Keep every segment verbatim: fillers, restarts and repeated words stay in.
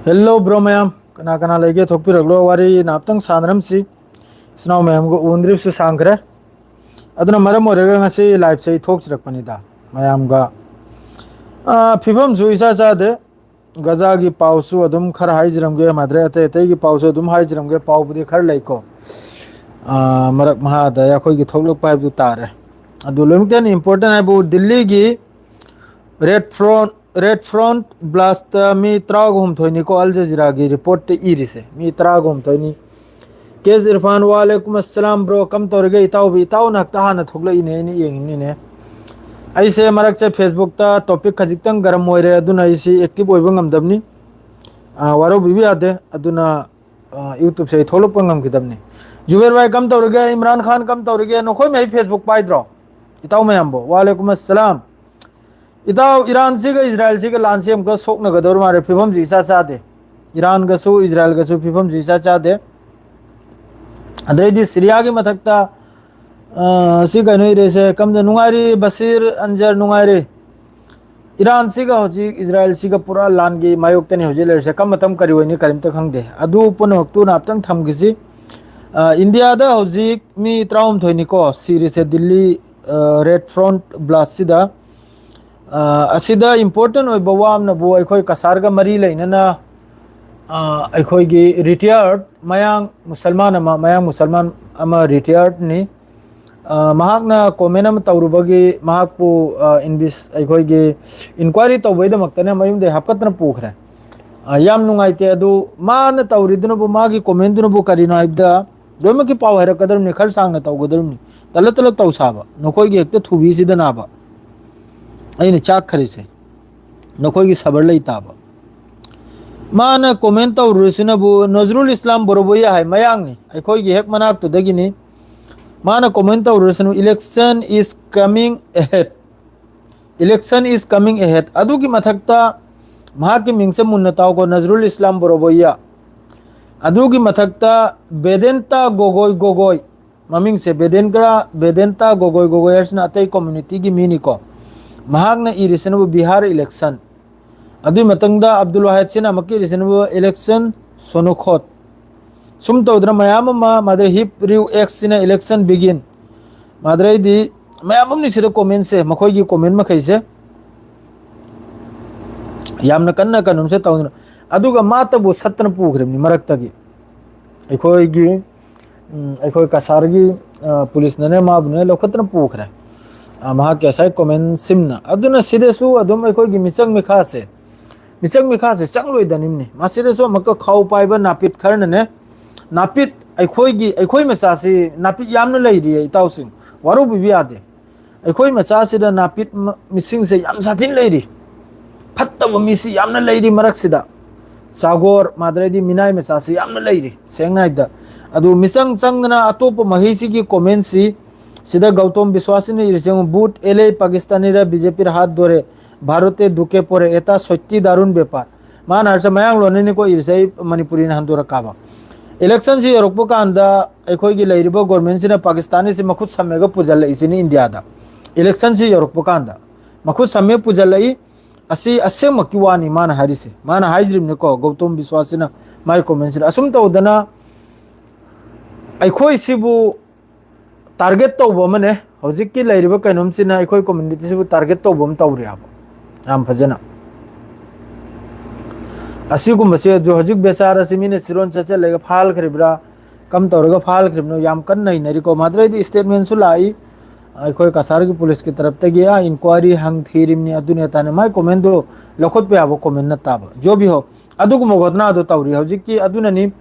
Hello bro ꯃꯌꯥꯝ, ꯀꯅꯥ ꯀꯅꯥ ꯂꯩꯒꯦ? ꯊꯣꯛꯄꯤꯔꯛꯂꯣ, ꯋꯥꯔꯤ ꯉꯥꯛꯇꯪ ꯁꯥꯟꯅꯔꯝꯁꯤ꯫ ꯏꯆꯤꯟ ꯏꯅꯥꯎ ꯃꯌꯥꯝꯒ ꯎꯅꯗ꯭ꯔꯤꯕꯁꯨ ꯁꯥꯡꯈ꯭ꯔꯦ꯫ ꯑꯗꯨꯅ ꯃꯔꯝ ꯑꯣꯏꯔꯒ ꯉꯁꯤ ꯂꯥꯏꯞꯁꯦ ꯑꯩ ꯊꯣꯛꯆꯔꯛꯄꯅꯤꯗ꯫ ꯃꯌꯥꯝꯒ, ꯑꯥ, ꯐꯤꯕꯝꯁꯨ ꯏꯆꯥ ꯆꯥꯗꯦ꯫ ꯒꯖꯥꯒꯤ ꯄꯥꯎꯁꯨ ꯑꯗꯨꯝ ꯈꯔ ꯍꯥꯏꯖꯔꯝꯒꯦ, ꯃꯥꯗ꯭ꯔꯦ ꯑꯇꯩ ꯑꯇꯩꯒꯤ ꯄꯥꯎꯁꯨ ꯑꯗꯨꯝ ꯍꯥꯏꯖꯔꯝꯒꯦ꯫ ꯄꯥꯎꯕꯨꯗꯤ ꯈꯔ ꯂꯩꯀꯣ, ꯑꯥ, ꯃꯔꯛ ꯃꯍꯥꯗ ꯑꯩꯈꯣꯏꯒꯤ ꯊꯣꯛꯂꯛꯄ ꯍꯥꯏꯕꯗꯨ ꯇꯥꯔꯦ꯫ ꯑꯗꯨ ꯂꯣꯏꯅꯃꯛꯇ ꯍꯦꯟꯅ ꯏꯝꯄꯣꯔꯇꯦꯟ ꯍꯥꯏꯕꯨ ꯗꯤꯜꯂꯤꯒꯤ ꯔꯦꯠ ꯐ꯭ꯔꯣꯟ, ꯔꯦꯠ ꯐ꯭ꯔꯣꯟꯠ ꯕ꯭ꯂꯥꯁꯇ ꯃꯤ ꯇꯔꯥꯒ ꯍꯨꯝꯗꯣꯏꯅꯤꯀꯣ ꯑꯜ ꯖꯖꯤꯔꯥꯒꯤ ꯔꯤꯄꯣꯔꯠꯇ ꯏꯔꯤꯁꯦ, ꯃꯤ ꯇꯔꯥꯒ ꯍꯨꯝꯗꯣꯏꯅꯤ꯫ ꯀꯦꯁ ꯏꯔꯐꯥꯟ, ꯋꯥꯂꯦꯀꯨꯝ ꯑꯁꯂꯥꯝ ꯕ꯭ꯔꯣ, ꯀꯝ ꯇꯧꯔꯤꯒꯦ ꯏꯇꯥꯎꯕꯤ? ꯏꯇꯥꯎꯅ ꯍꯦꯛꯇ ꯍꯥꯟꯅ ꯊꯣꯛꯂꯛꯏꯅꯦ, ꯑꯩꯅ ꯌꯦꯡꯉꯤꯅꯤꯅꯦ꯫ ꯑꯩꯁꯦ ꯃꯔꯛꯁꯦ ꯐꯦꯁꯕꯨꯛꯇ ꯇꯣꯄꯤꯛ ꯈꯖꯤꯛꯇꯪ ꯒꯔꯝ ꯑꯣꯏꯔꯦ, ꯑꯗꯨꯅ ꯑꯩꯁꯤ ꯑꯦꯛꯇꯤꯚ ꯑꯣꯏꯕ ꯉꯝꯗꯕꯅꯤ꯫ ꯑꯥ, ꯋꯥꯔꯧꯕꯤꯕ ꯌꯥꯗꯦ꯫ ꯑꯗꯨꯅ, ꯑꯥ, ꯌꯨꯇ꯭ꯌꯨꯕꯁꯦ ꯑꯩ ꯊꯣꯛꯂꯛꯄ ꯉꯝꯈꯤꯗꯕꯅꯤ꯫ ꯖꯨꯕꯦꯔ ꯚꯥꯏ, ꯀꯝ ꯇꯧꯔꯤꯒꯦ? ꯏꯝꯔꯥꯟ ꯈꯥꯟ, ꯀꯝ ꯇꯧꯔꯤꯒꯦ? ꯅꯈꯣꯏ ꯃꯩ ꯐꯦꯁꯕꯨꯛ ꯄꯥꯏꯗ꯭ꯔꯣ? ꯏꯇꯥꯎ ꯃꯌꯥꯝꯕꯣ, ꯋꯥꯂꯦꯀꯨꯝ ꯑꯁꯂꯥꯝ꯫ ꯏꯇꯥꯎ, ꯏꯔꯥꯟꯁꯤꯒ ꯏꯖꯔꯥꯌꯦꯜꯁꯤꯒ ꯂꯥꯟꯁꯤ ꯑꯃꯨꯛꯀ ꯁꯣꯛꯅꯒꯗꯧꯔ ꯃꯥꯜꯂꯦ, ꯐꯤꯕꯝꯁꯤ ꯏꯆꯥ ꯆꯥꯗꯦ꯫ ꯏꯔꯥꯟꯒꯁꯨ ꯏꯖꯔꯥꯌꯦꯜꯒꯁꯨ ꯐꯤꯕꯝꯁꯤ ꯏꯆꯥ ꯆꯥꯗꯦ꯫ ꯑꯗꯩꯗꯤ ꯁꯤꯔꯤꯌꯥꯒꯤ ꯃꯊꯛꯇ, ꯑ, ꯁꯤ ꯀꯩꯅꯣ ꯏꯔꯦꯁꯦ, ꯀꯝꯗ ꯅꯨꯡꯉꯥꯏꯔꯤ? ꯕꯁꯤꯔ ꯑꯟꯖꯔ, ꯅꯨꯡꯉꯥꯏꯔꯤ꯫ ꯏꯔꯥꯟꯁꯤꯒ ꯍꯧꯖꯤꯛ ꯏꯖꯔꯥꯌꯦꯜꯁꯤꯒ ꯄꯨꯔꯥ ꯂꯥꯟꯒꯤ ꯃꯥꯌꯣꯛꯇꯅꯤ ꯍꯧꯖꯤꯛ ꯂꯩꯔꯤꯁꯦ꯫ ꯀꯔꯝꯕ ꯃꯇꯝ ꯀꯔꯤ ꯑꯣꯏꯅꯤ ꯀꯔꯤꯝꯇ ꯈꯪꯗꯦ꯫ ꯑꯗꯨ ꯄꯨꯝꯅꯃꯛꯇꯨ ꯉꯥꯛꯇꯪ ꯊꯝꯈꯤꯁꯤ꯫ ꯑ, ꯏꯟꯗꯤꯌꯥꯗ ꯍꯧꯖꯤꯛ ꯃꯤ ꯇꯔꯥꯍꯨꯝꯗꯣꯏꯅꯤꯀꯣ ꯁꯤꯔꯤꯁꯦ, ꯗꯤꯜꯂꯤ, ꯑ, ꯔꯦꯠ ꯐ꯭ꯔꯣꯟꯠ ꯕ꯭ꯂꯥꯁꯁꯤꯗ꯫ ꯑ, ꯑꯁꯤꯗ ꯏꯝꯄꯣꯔꯇꯦꯟ ꯑꯣꯏꯕ ꯋꯥ ꯑꯃꯅꯕꯨ, ꯑꯩꯈꯣꯏ ꯀꯁꯥꯔꯒ ꯃꯔꯤ ꯂꯩꯅꯅ, ꯑ, ꯑꯩꯈꯣꯏꯒꯤ ꯔꯤꯇꯤꯌꯥꯔꯠ ꯃꯌꯥꯡ ꯃꯨꯁꯜꯃꯥꯟ ꯑꯃ, ꯃꯌꯥꯡ ꯃꯨꯁꯜꯃꯥꯟ ꯑꯃ ꯔꯤꯇꯤꯌꯥꯔꯠꯅꯤ꯫ ꯑ, ꯃꯍꯥꯛꯅ ꯀꯣꯃꯦꯟ ꯑꯃ ꯇꯧꯔꯨꯕꯒꯤ ꯃꯍꯥꯛꯄꯨ, ꯑ, ꯏꯟꯚꯤꯁ-, ꯑꯩꯈꯣꯏꯒꯤ ꯏꯟꯀ꯭ꯋꯥꯏꯔꯤ ꯇꯧꯕꯩꯗꯃꯛꯇꯅꯦ ꯃꯌꯨꯝꯗꯩ ꯍꯥꯞꯀꯠꯇꯅ ꯄꯨꯈ꯭ꯔꯦ꯫ ꯑ, ꯌꯥꯝ ꯅꯨꯡꯉꯥꯏꯇꯦ꯫ ꯑꯗꯨ ꯃꯥꯅ ꯇꯧꯔꯤꯗꯨꯅꯕꯨ, ꯃꯥꯒꯤ ꯀꯣꯃꯦꯟꯗꯨꯅꯕꯨ ꯀꯔꯤꯅꯣ ꯍꯥꯏꯕꯗ, ꯂꯣꯏꯅꯃꯛꯀꯤ ꯄꯥꯎ ꯍꯥꯏꯔꯛꯀꯗꯧꯔꯤꯕꯅꯤ, ꯈꯔ ꯁꯥꯡꯅ ꯇꯧꯒꯗꯧꯔꯤꯕꯅꯤ꯫ ꯇꯂꯛ ꯇꯂꯛ ꯇꯧ ꯁꯥꯕ, ꯅꯈꯣꯏꯒꯤ ꯍꯦꯛꯇ ꯊꯨꯕꯤꯁꯤꯗꯅꯕ ꯑꯩꯅ ꯆꯥꯛꯈꯔꯤꯁꯦ, ꯅꯈꯣꯏꯒꯤ ꯁꯕꯔ ꯂꯩ ꯇꯥꯕ꯫ ꯃꯥꯅ ꯀꯣꯃꯦꯟ ꯇꯧꯔꯨꯔꯤꯁꯤꯅꯕꯨ ꯅꯖꯔꯨꯜ ꯏꯁꯂꯥꯝ ꯕꯣꯔꯣꯕꯣꯌꯥ ꯍꯥꯏ, ꯃꯌꯥꯡꯅꯤ, ꯑꯩꯈꯣꯏꯒꯤ ꯍꯦꯛ ꯃꯅꯥꯛꯇꯨꯗꯒꯤꯅꯤ꯫ ꯃꯥꯅ comment ꯇꯧꯔꯨꯔꯤꯁꯤꯅ, "Election is coming ahead, election is coming ahead", ꯑꯗꯨꯒꯤ ꯃꯊꯛꯇ ꯃꯍꯥꯛꯀꯤ ꯃꯤꯡꯁꯦ ꯃꯨꯟꯅ ꯇꯥꯎꯀꯣ, ꯅꯖꯔꯨꯜ ꯏꯁꯂꯥꯝ ꯕꯣꯔꯣꯕꯣꯌꯥ꯫ ꯑꯗꯨꯒꯤ ꯃꯊꯛꯇ ꯕꯦꯗꯦꯟꯇꯥ ꯒꯣꯒꯣꯏ, ꯒꯣꯒꯣꯏ, ꯃꯃꯤꯡꯁꯦ ꯕꯦꯗꯦꯟꯇꯥ, ꯕꯦꯗꯦꯟꯇꯥ ꯒꯣꯒꯣꯏ, ꯒꯣꯒꯣꯏ ꯍꯥꯏꯁꯤꯅ ꯑꯇꯩ ꯀꯝꯃ꯭ꯌꯨꯅꯤꯇꯤꯒꯤ ꯃꯤꯅꯤꯀꯣ꯫ ꯃꯍꯥꯛꯅ ꯏꯔꯤꯁꯤꯅꯕꯨ "Bihar election", ꯑꯗꯨꯒꯤ ꯃꯇꯨꯡꯗ ꯑꯕꯗꯨꯜ ꯋꯥꯍꯤꯗ ꯁꯤꯅ ꯑꯃꯨꯛꯀ ꯏꯔꯤꯁꯤꯅꯕꯨ election ꯁꯣꯅꯨꯈꯣꯠ꯫ ꯁꯨꯝ ꯇꯧꯗꯅ ꯃꯌꯥꯝ ꯑꯃ ꯃꯥꯗꯔ ꯍꯤꯞ ꯔꯤꯎ ꯑꯦꯛꯁ ꯁꯤꯅ election begin꯫ ꯃꯥꯗꯔꯩꯗꯤ ꯃꯌꯥꯝ ꯑꯃꯅꯤ ꯁꯤꯗ comment ꯁꯦ, ꯃꯈꯣꯏꯒꯤ comment ꯃꯈꯩꯁꯦ ꯌꯥꯝꯅ ꯀꯟꯅ ꯀꯩꯅꯣꯝꯁꯦ ꯇꯧꯗꯅ, ꯑꯗꯨꯒ ꯃꯥꯇꯕꯨ ꯁꯠꯇꯅ ꯄꯨꯈ꯭ꯔꯤꯕꯅꯤ ꯃꯔꯛꯇꯒꯤ꯫ ꯑꯩꯈꯣꯏꯒꯤ, ꯎꯝ, ꯑꯩꯈꯣꯏ ꯀꯁꯥꯔꯒꯤ, ꯑ, ꯄꯨꯂꯤꯁꯅꯅꯦ ꯃꯥꯕꯨꯅꯦ ꯂꯧꯈꯠꯇꯅ ꯄꯨꯈ꯭ꯔꯦ꯫ ꯑ, ꯃꯍꯥꯛꯀꯤ ꯉꯁꯥꯏ comment ꯁꯤꯝꯅ꯫ ꯑꯗꯨꯅ ꯁꯤꯗꯁꯨ ꯑꯗꯨꯝ ꯑꯩꯈꯣꯏꯒꯤ ꯃꯤꯆꯪ ꯃꯤꯈꯥꯁꯦ, ꯃꯤꯆꯪ ꯃꯤꯈꯥꯁꯦ ꯆꯪꯂꯣꯏꯗꯅꯤꯝꯅꯤ꯫ ꯃꯁꯤꯗꯁꯨ ꯑꯃꯨꯛꯀ ꯈꯥꯎ ꯄꯥꯏꯕ ꯅꯥꯄꯤꯠ ꯈꯔꯅꯅꯦ, ꯅꯥꯄꯤꯠ ꯑꯩꯈꯣꯏꯒꯤ, ꯑꯩꯈꯣꯏ ꯃꯆꯥꯁꯤ ꯅꯥꯄꯤꯠ ꯌꯥꯝꯅ ꯂꯩꯔꯤꯌꯦ ꯏꯇꯥꯎꯁꯤꯡ, ꯋꯥꯔꯧꯕꯤꯕ ꯌꯥꯗꯦ꯫ ꯑꯩꯈꯣꯏ ꯃꯆꯥꯁꯤꯗ ꯅꯥꯄꯤꯠ ꯃ-, ꯃꯤꯁꯤꯡꯁꯦ ꯌꯥꯝ ꯁꯥꯊꯤꯅ ꯂꯩꯔꯤ꯫ ꯐꯠꯇꯕ ꯃꯤꯁꯤ ꯌꯥꯝꯅ ꯂꯩꯔꯤ ꯃꯔꯛꯁꯤꯗ꯫ ꯆꯥꯒꯣꯔ, ꯃꯥꯗ꯭ꯔꯩꯗꯤ ꯃꯤꯅꯥꯏ ꯃꯆꯥꯁꯤ ꯌꯥꯝꯅ ꯂꯩꯔꯤ, ꯁꯦꯡꯅ ꯍꯥꯏꯕꯗ꯫ ꯑꯗꯨ ꯃꯤꯆꯪ ꯆꯪꯗꯅ ꯑꯇꯣꯞꯄ ꯃꯍꯩꯁꯤꯒꯤ comment ꯁꯤ, ꯁꯤꯗ ꯒꯧꯇꯝ ꯕꯤꯁ꯭ꯋꯥꯁꯤꯅ ꯏꯔꯤꯁꯦ ꯌꯦꯡꯉꯨ, "ꯕꯨꯠ ꯑꯦꯂꯦ ꯄꯥꯀꯤꯁꯇꯥꯅꯤꯔ ꯕꯤ ꯖꯦ ꯄꯤꯔ ꯍꯥꯠ ꯗꯣꯔꯦ, ꯚꯥꯔꯠꯇꯦ ꯗꯨꯀꯦ ꯄꯣꯔꯦ, ꯑꯦꯇꯥ ꯁꯣꯏꯇꯤ ꯗꯥꯔꯨꯟ ꯕꯦꯄꯥꯔ"꯫ ꯃꯥꯅ ꯍꯥꯏꯔꯤꯁꯦ ꯃꯌꯥꯡꯂꯣꯟꯅꯤꯅꯤꯀꯣ ꯏꯔꯤꯁꯦ, ꯑꯩ ꯃꯅꯤꯄꯨꯔꯤꯅ ꯍꯟꯗꯣꯔꯛꯀꯥꯕ꯫ Election ꯁꯤ ꯌꯧꯔꯛꯄ ꯀꯥꯟꯗ ꯑꯩꯈꯣꯏꯒꯤ ꯂꯩꯔꯤꯕ government ꯁꯤꯅ ꯄꯥꯀꯤꯁꯇꯥꯅꯤꯁꯤ ꯃꯈꯨꯠ ꯁꯝꯃꯒ ꯄꯨꯁꯤꯜꯂꯛꯏꯁꯤꯅꯤ ꯏꯟꯗꯤꯌꯥꯗ꯫ Election ꯁꯤ ꯌꯧꯔꯛꯄ ꯀꯥꯟꯗ ꯃꯈꯨꯠ ꯁꯝꯃꯦ ꯄꯨꯁꯤꯜꯂꯛꯏ꯫ ꯑꯁꯤ ꯑꯁꯦꯡꯕꯀꯤ ꯋꯥꯅꯤ ꯃꯥꯅ ꯍꯥꯏꯔꯤꯁꯦ꯫ ꯃꯥꯅ ꯍꯥꯏꯖ꯭ꯔꯤꯕꯅꯤꯀꯣ, ꯒꯧꯇꯝ ꯕꯤꯁ꯭ꯋꯥꯁꯤꯅ ꯃꯥꯏ comment ꯁꯤꯗ꯫ ꯑꯁꯨꯝ ꯇꯧꯗꯅ ꯑꯩꯈꯣꯏꯁꯤꯕꯨ target ꯇꯧꯕ ꯑꯃꯅꯦ꯫ ꯍꯧꯖꯤꯛꯀꯤ ꯂꯩꯔꯤꯕ ꯀꯩꯅꯣꯝꯁꯤꯅ ꯑꯩꯈꯣꯏ community ꯁꯤꯕꯨ target ꯇꯧꯕ ꯑꯃ ꯇꯧꯔꯤ ꯍꯥꯏꯕ, ꯌꯥꯝ ꯐꯖꯅ꯫ ꯑꯁꯤꯒꯨꯝꯕꯁꯦ ꯑꯗꯨ ꯍꯧꯖꯤꯛ ꯕꯦꯆꯥꯔ ꯑꯁꯤ ꯃꯤꯅ ꯆꯤꯔꯣꯟ ꯆꯠꯆꯜꯂꯒ ꯐꯥꯍꯜꯈ꯭ꯔꯤꯕ꯭ꯔꯥ, ꯀꯝ ꯇꯧꯔꯒ ꯐꯥꯍꯜꯈ꯭ꯔꯤꯕꯅꯣ, ꯌꯥꯝ ꯀꯟꯅ ꯅꯩꯅꯔꯤꯀꯣ꯫ ꯃꯗꯨꯗꯩꯗꯤ statement ꯁꯨ ꯂꯥꯛꯏ, ꯑꯩꯈꯣꯏ ꯀꯁꯥꯔꯒꯤ ꯄꯨꯂꯤꯁꯀꯤ ꯇꯔꯞꯇꯒꯤ, ꯑꯥ, inquiry ꯍꯪ ꯊꯤꯔꯤꯕꯅꯤ, ꯑꯗꯨꯅꯤ ꯑꯗꯥꯅꯤ꯫ ꯃꯥꯏ comment ꯗꯣ ꯂꯧꯈꯠꯄ ꯌꯥꯕ comment ꯅꯠꯇꯕ꯫ ꯖꯣ ꯚꯤ ꯍꯣ, ꯑꯗꯨꯒꯨꯝꯕ ꯘꯣꯇꯅꯥꯗꯣ ꯇꯧꯔꯤ ꯍꯧꯖꯤꯛꯀꯤ꯫ ꯑꯗꯨꯅꯅꯤ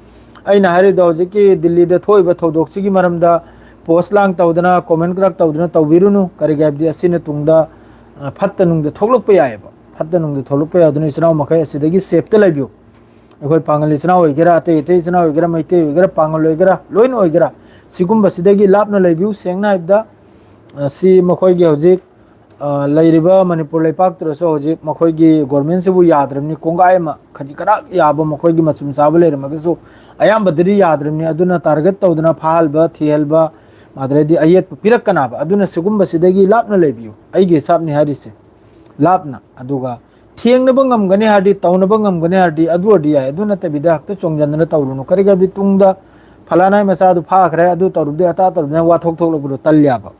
ꯑꯩꯅ ꯍꯥꯏꯔꯤꯗꯣ, ꯍꯧꯖꯤꯛꯀꯤ ꯗꯤꯜꯂꯤꯗ ꯊꯣꯛꯏꯕ ꯊꯧꯗꯣꯛꯁꯤꯒꯤ ꯃꯔꯝꯗ post ꯂꯥꯡ ꯇꯧꯗꯅ, comment ꯈꯔ ꯇꯧꯗꯅ ꯇꯧꯕꯤꯔꯨꯅꯨ꯫ ꯀꯔꯤꯒꯤ ꯍꯥꯏꯕꯗꯤ ꯑꯁꯤꯅ ꯇꯨꯡꯗ, ꯑ, ꯐꯠꯇ ꯅꯨꯡꯗ ꯊꯣꯛꯂꯛꯄ ꯌꯥꯏꯑꯕ꯫ ꯐꯠꯇ ꯅꯨꯡꯗ ꯊꯣꯛꯂꯛꯄ ꯌꯥꯏ꯫ ꯑꯗꯨꯅ ꯏꯆꯤꯟ ꯏꯅꯥꯎ ꯃꯈꯩ ꯑꯁꯤꯗꯒꯤ safe ꯇ ꯂꯩꯕꯤꯌꯨ꯫ ꯑꯩꯈꯣꯏ ꯄꯥꯉꯜ ꯏꯆꯤꯟ ꯏꯅꯥꯎ ꯑꯣꯏꯒꯦꯔꯥ, ꯑꯇꯩ ꯑꯇꯩ ꯏꯆꯤꯟ ꯏꯅꯥꯎ ꯑꯣꯏꯒꯦꯔꯥ, ꯃꯩꯇꯩ ꯑꯣꯏꯒꯦꯔꯥ, ꯄꯥꯉꯜ ꯑꯣꯏꯒꯦꯔꯥ, ꯂꯣꯏꯅ ꯑꯣꯏꯒꯦꯔꯥ, ꯁꯤꯒꯨꯝꯕꯁꯤꯗꯒꯤ ꯂꯥꯞꯅ ꯂꯩꯕꯤꯌꯨ꯫ ꯁꯦꯡꯅ ꯍꯥꯏꯕꯗ, ꯑ, ꯁꯤ ꯃꯈꯣꯏꯒꯤ ꯍꯧꯖꯤꯛ, ꯑ, ꯂꯩꯔꯤꯕ ꯃꯅꯤꯄꯨꯔ ꯂꯩꯄꯥꯛꯇꯨꯗꯁꯨ ꯍꯧꯖꯤꯛ ꯃꯈꯣꯏꯒꯤ government ꯁꯤꯕꯨ ꯌꯥꯗ꯭ꯔꯕꯅꯤ꯫ ꯀꯣꯡꯒꯥꯏ ꯑꯃ ꯈꯖꯤꯛ ꯈꯔꯥꯛ ꯌꯥꯕ ꯃꯈꯣꯏꯒꯤ ꯃꯆꯨꯝ ꯆꯥꯕ ꯂꯩꯔꯝꯃꯒꯁꯨ, ꯑꯌꯥꯝꯕꯗꯗꯤ ꯌꯥꯗ꯭ꯔꯕꯅꯤ꯫ ꯑꯗꯨꯅ target ꯇꯧꯗꯅ ꯐꯥꯍꯟꯕ, ꯊꯤꯍꯟꯕ, ꯑꯗꯨꯗꯩꯗꯤ ꯑꯌꯦꯠꯄ ꯄꯤꯔꯛꯀꯅꯕ꯫ ꯑꯗꯨꯅ ꯁꯤꯒꯨꯝꯕꯁꯤꯗꯒꯤ ꯂꯥꯞꯅ ꯂꯩꯕꯤꯌꯨ꯫ ꯑꯩꯒꯤ ꯍꯤꯁꯥꯞꯅꯤ ꯍꯥꯏꯔꯤꯁꯦ꯫ ꯂꯥꯞꯅ꯫ ꯑꯗꯨꯒ ꯊꯦꯡꯅꯕ ꯉꯝꯒꯅꯤ ꯍꯥꯏꯔꯗꯤ, ꯇꯧꯅꯕ ꯉꯝꯒꯅꯤ ꯍꯥꯏꯔꯗꯤ, ꯑꯗꯨ ꯑꯣꯏꯔꯗꯤ ꯌꯥꯏ꯫ ꯑꯗꯨ ꯅꯠꯇꯕꯤꯗ ꯍꯦꯛꯇ ꯆꯣꯡꯁꯤꯟꯗꯅ ꯇꯧꯔꯨꯅꯨ꯫ ꯀꯔꯤꯒꯤꯅꯣ ꯍꯥꯏꯕꯗꯤ ꯇꯨꯡꯗ ꯐꯂꯥꯅꯥꯏ ꯃꯆꯥꯗꯨ ꯐꯥꯈ꯭ꯔꯦ, ꯑꯗꯨ ꯇꯧꯔꯨꯕꯗꯤ ꯑꯇꯥ ꯇꯧꯔꯨꯕꯗꯤ ꯋꯥꯊꯣꯛ ꯊꯣꯛꯂꯛꯄꯗꯣ ꯇꯜꯂꯦꯕ꯫